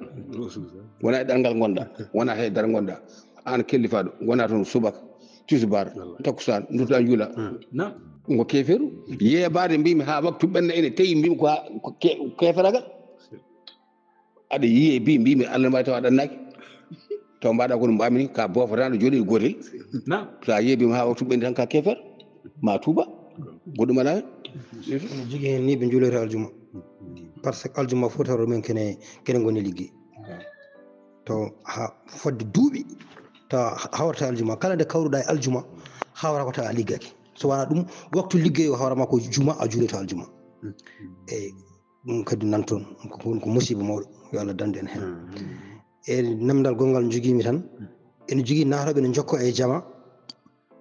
Wona e ɗanngal ngonɗa, wona he dara ngonɗa. Aan kellifaɗo, ngona toon subaka, tisbaar, takkusaan, nduttuɗa njuula. Naam. Ɗum ko keferu. Yeebaade mbimi haa waktu ɓenna ene tawi mbimi ko ha-, ko ke-, keferagal. Aɗa yiye bi mbimi Allah ma taw a ɗannaki. Taw mbaɗa ko no mbamini ka bofotano jooɗi gotel. Naam. Sa yeebi ma ha waktu ɓendi tan ka kefer. Ma tuuba. Goɗɗum ala hen. Ene jogii heen ni ɓe njuulata aljuma. Par ce que aljuma fof tawa men kene, kene ngoni liggey. To ha fodde duuɓi tawa hawrata aljuma. Kala nde kawruɗa e aljuma hawra ko tawa a liggaki. So wona ɗum waktu liggey o hawrama ko juma a juulata aljuma. Eyyi. Ɗum kadi nan toon, ko, ko, ko musiba mawɗo, yo Allah dandu en heen. Amin. E namdal gonngal jogiimi tan, ene jogii naatooɓe ne njokko e jama,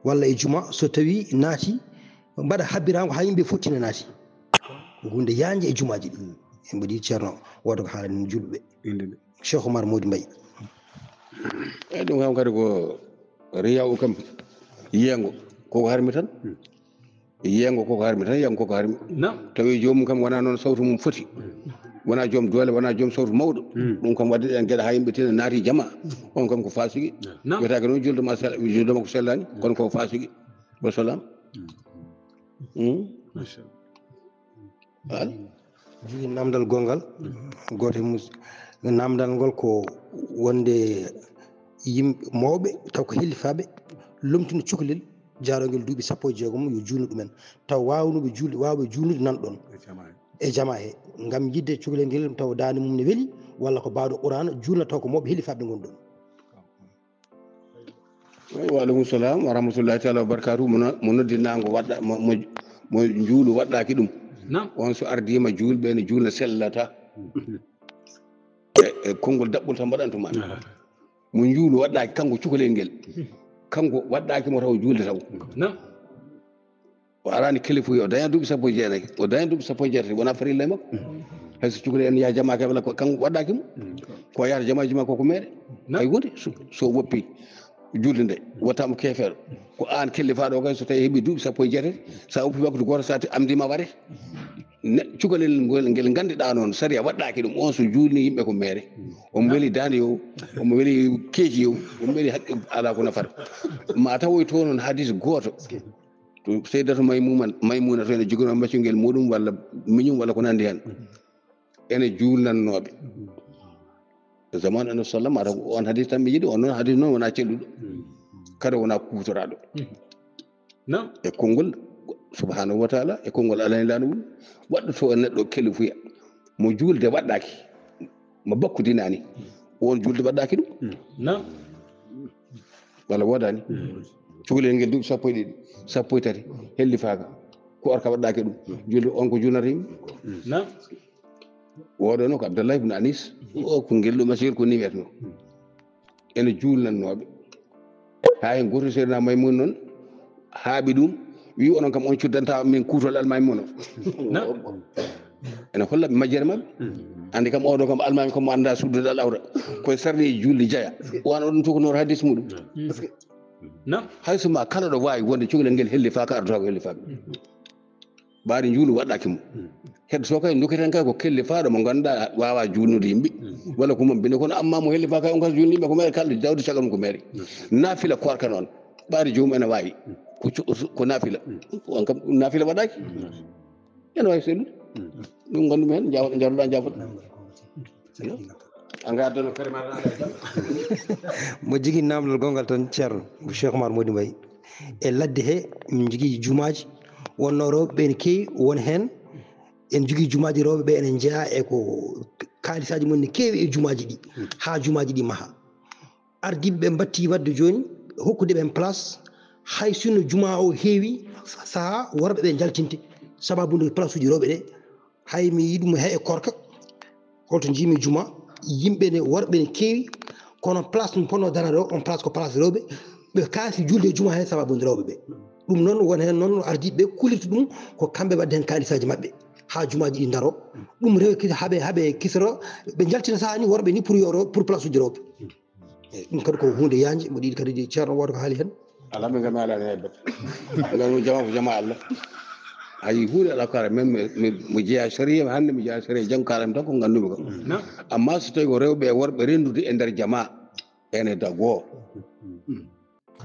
walla e juma, so tawi naati, mbaɗa habbiraango haa yimɓe fof tina naati. Ko huunde yaajnde e jumaaji ɗi. En mbaɗi ceerno, wooda ko haalani julɓe. Inde nde. Cheikh Oumar Mody Mbaye. Eyi, ɗum kam kadi ko riya o kam, yiyango koko harmi tan. Yiyango koko harmi tan, yiyango koko harmi. Tawi joomum kam wona noon sawtu mum foti. Wona joom doole, wona joom sawtu mawɗo. Ɗum kam wadde ɗen geɗe ha yimɓe tina naati jama. On kam ko fasiki. Wiyetake noon julde ma sel-, julde makko sellani, kono ko fasiki. Wassalam. Machallah. Jogii namdal gonngal. Gooto e mus-, namdal ngol ko wonde yimɓe mawɓe, taw ko hellifaaɓe, lomtina cukalel jaarangel duuɓi sappo e jeegom, yo juulnu ɗumen. Taw waawnuɓe juulde, waawɓe juulnude nan ɗon e jamaa he, ngam yiɗde cukalel ngel, taw daande mum ne weli, walla ko baawɗo Qur'aana, juulna taw ko mawɓe hellifaaɓe ngon ɗon. Wa aleykum salam wa rahmatullahi taala wa barakatuh. Mo no-, mo noddinango waɗɗa-, mo, mo, mo njuulu waɗɗaki ɗum. On so ardima juulɓe ne juulna sellata. E, e konngol daɓɓol tan mbaɗantuma. Mo njuulu waɗɗaki kanko cukalel ngel. Kanko waɗɗaki mo taw juulde taw. O arani kalifu, o daña duuɓi sappo e jeenayi, o daña duuɓi sappo e jeetati, wona farilla e makko. Hay so cukalel en yaha jama kay, wala ko kanko waɗɗaki mo. Ko yahata jamaji ma ko, ko meere. Hay hunde, so, so woppi julde nde, wattama keefeero. Ko an kellifaɗo kay, so tawi heɓi duuɓi sappo e jeetati, sa woppi waktu goto, sa ti-, amdima ware. Ne, cukalel ngel, ngel ganduɗa noon, sariya waɗɗaki ɗum, on so julni yimɓe ko meere. Omo weli dande yo, omo weli keeci yo, omo weli haqqe, ala ko nafata. Ma tawoy to noon hadis goto. To Sayyidatu Maymuna, Maymuna to ene jogino maccungel muɗum walla miñum walla ko nandi hen. Ene juulnannooɓe. Zaman Annabi sallam, mataw ko on hadis tan mi yiɗi, on noon hadis noon wona celluɗo. Kada wona kuutoraɗo. E konngol subhanahu wa taala, e konngol Alla e laana mum, waɗɗoto e neɗɗo kalifuya. Mo juulde waɗɗaki, mo bakku dinani, on juulde waɗɗaki ɗum. Walla wodani? Cukalel ngel duuɓi sappo e ɗiɗi, sappo e tati, hellifaka. Ko orka waɗɗaki ɗum. Julde on ko julnata yimɓe. Oɗo no ko Abdallah ibn Anis. O ko ngel ɗo masir ko ni wetno. Ene juulnannooɓe. Ha hen goto Seydina Maymun noon haaɓi ɗum. Wi onon kam on cuddanta min kuutol almaami mono. Ene holla ɓe majjere maɓɓe. Andi kam oɗo kam almaami kam mo anda suddude al awra. Koye sarde e julde jaya. Wan oɗon tukanor hadis muɗum. Hay so ma kala ɗo wawi wonde cukalel ngel hellifa ka ardotako hellifaɓe. Ɓaari njuulu waɗɗaki mo. Heddo so kay dokkiten kay ko kellifaɗo mo ganduɗa wawa juulnude yimɓe. Walla ko mum binde kono amma mo hellifa kay on kay juulni yimɓe ko mere kalɗo jawdi caggal mum ko mere. Nafila koorka noon. Ɓaari joomum ene wawi. Ko cu-, ko nafila. On kam nafila waɗɗaki. Ene wawi sellude. Ɗum gandu men jaw-, jaruɗa jafo. A ngaddono kadi ma. Mo jogii namdal gongal tan Ceerno Cheikh Oumar Mody Mbaye. E ladde he min jogii jumaaji, wonno rewɓe ɓe ne keewi, won heen en jogii jumaaji rewɓe ɓe ene njeyaa e ko kaalisaaji mum ne keewi e jumaaji ɗi, haa jumaaji ɗi maha. Ardiiɓe ɓe mbatti waɗde jooni hokkude ɓen place, hay sinno jumaa o heewi sahaa worɓe ɓe njaltinte, sababu nde place uji rewɓe ɗe. Hay mi yiɗi mo he e korka. Holto njiimi juma, yimɓe ne, worɓe ne keewi, kono place ɗum ponno darade o, on place ko place rewɓe. Ɓe kaasi julde e juma he sababu nde rewɓe ɓe. Ɗum noon won heen noon ardiiɓe ɓe kullirta ɗum ko kamɓe wadde heen kaalisaaji maɓɓe. Haa jumaaji ɗi ndaro. Ɗum rewi kadi haɓe, haɓe kisoro, ɓe njaltina sahaa ni worɓe ni pour yo rew-, pour place uji rewɓe. Eyi, ɗum kadi ko huunde yaanje, mboɗo yiɗi kadi Ceerno wooda ko haali heen. Alaa, min kam mi alaani hay batte. Ngam ɗum jama ko jama Allah. Ayi, huunde alaa ko ara, min mi, mi, mi jeyaa sariya, hannde mi jeyaa sariya, janngo kaalam tan ko nganndu-mi ko. Amma so tawi ko rewɓe e worɓe renndude e nder jama, ene dagoo.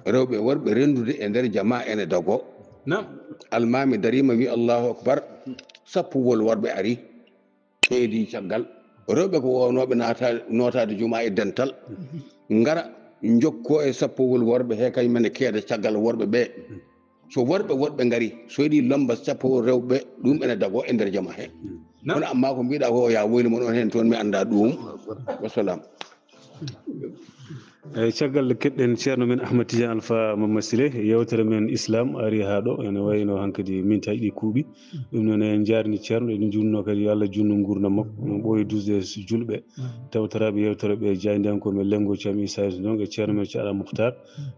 Rewɓe e worɓe renndude e nder jama ene dagoo. Almaami dariima, wi Allahu Akbar, sappowol worɓe ari. Keedi caggal. Rewɓe ko wownooɓe naata-, nootaade juma e dental. Ngara, njokkoo e sappowol worɓe he kañum en e keeda caggal worɓe ɓe. So worɓe woɗɓe ngari, so yiɗi lomba sappowol rewɓe, ɗum ene dagoo e nder jama he. Kono amma ko mbiɗa ko, ya woylu mon on heen toon, mi annda ɗum. Wassalam. Eyi, caggal keɗɗen Ceerno men Ahmad Tidiane Alpha Mamma Sile, yewtere men Islam ari haa ɗo, ene wayno hankadi mintaaji ɗi kuuɓi. Ɗum noon en njaarni Ceerno, eɗen njuulno kadi yo Allah juutnu nguurndam makko, no ɓooyi duusde e julɓe, tawtoraaɓe yewtere ɓe, jaayndiyankooɓe men Lenngo Thiam Issa Diong e Ceerno men Ceerno Mukhtar,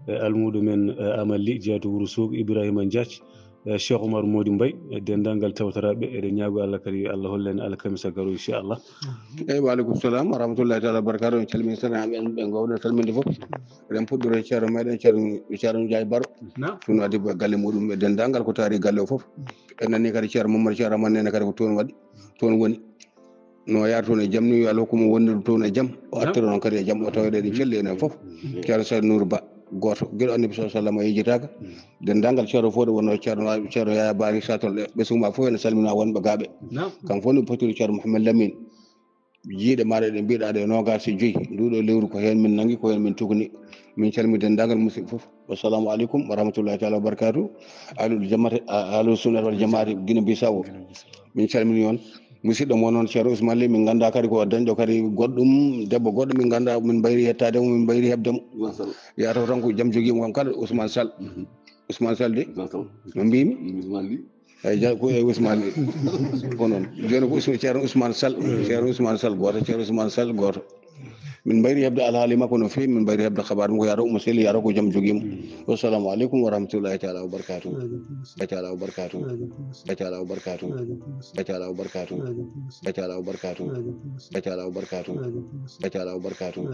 e almuudo men, e Amal Ly, jeyaa to Wuro Soogi, Ibrahima Diath, Eh, Cheikh Oumar Mody Mbaye, e denndaangal tawtoraaɓe, eɗen ñaago Allah kadi yo Allah hollu en alkamisa garowo, inchallah. Eyyi, wa aleykum salam wa rahmatullahi taala wa barakatuh. En calmini tan, ɓe, ɓe gowno salminde fof. Eɗen puɗɗoro e ceerno meɗen, ceerno, ceerno Ndiaye Baro. Naam. Toon waɗi galle muɗum e denndaangal ko taari galle o fof. En nani kadi ceerno Mamadou Ceerno Amane nene kadi ko toon waɗi, toon woni. No yaara toon e jam ni, yo Allah hokku mo wonde toon e jam. O artira noon kadi e jam, o tawa eɗen celli enen fof. Ceerno Sayd Nour Ba, gooto, giɗo Annabi sallallahu alaihi wasallam, o yejjitaaka. Denndaangal ceerno fof, ɗo wonno ceerno, ceerno Yaya Bari Satol, ɓe suma fof ene salmina wonɓe gaaɓe. Naam. Kam fof no potiri ceerno Mouhamed Lamine. Jiiɗe maaɗa ɗe mbiɗa ɗe noogaas e joyi. Nduɗo lewru ko heen min nangi, ko heen min tugni. Min calmi denndaangal musidɓe fof. Wassalamu aleykum wa rahmatullahi taala wa barakatuh. Ahlul jamaati, a-, ahlus sunnati wal jamaati Guinée Bissau. Min calmini on. Musidɗo mo noon, Ceerno Ousmane Ly, min ngannda kadi ko dañɗo kadi goɗɗum, debbo goɗɗo min ngannda, min mbayri yettaade mo, min mbayri heɓde mo. Machallah. Yataw tan ko jam jogii mo kam kala, Ousmane Sall. Mhm. Ousmane Sall de, Machallah. No mbimi? Ousmane Ly. Eyi, ja-, ko e Ousmane Ly. Ko noon. Jooni ko Ousmane, Ceerno Ousmane Sall. Ceerno Ousmane Sall gooto, Ceerno Ousmane Sall gooto. Min mbayri heɓde alhaali makko no feewi, min mbayri heɓde xabaar makko, yataw omo selli, yataw ko jam jogii mo. Wassalamu aleykum wa rahmatullahi taala wa barakatuh. Taala wa barakatuh. Taala wa barakatuh. Taala wa barakatuh. Taala wa barakatuh. Taala wa barakatuh. Taala wa barakatuh. Taala wa barakatuh.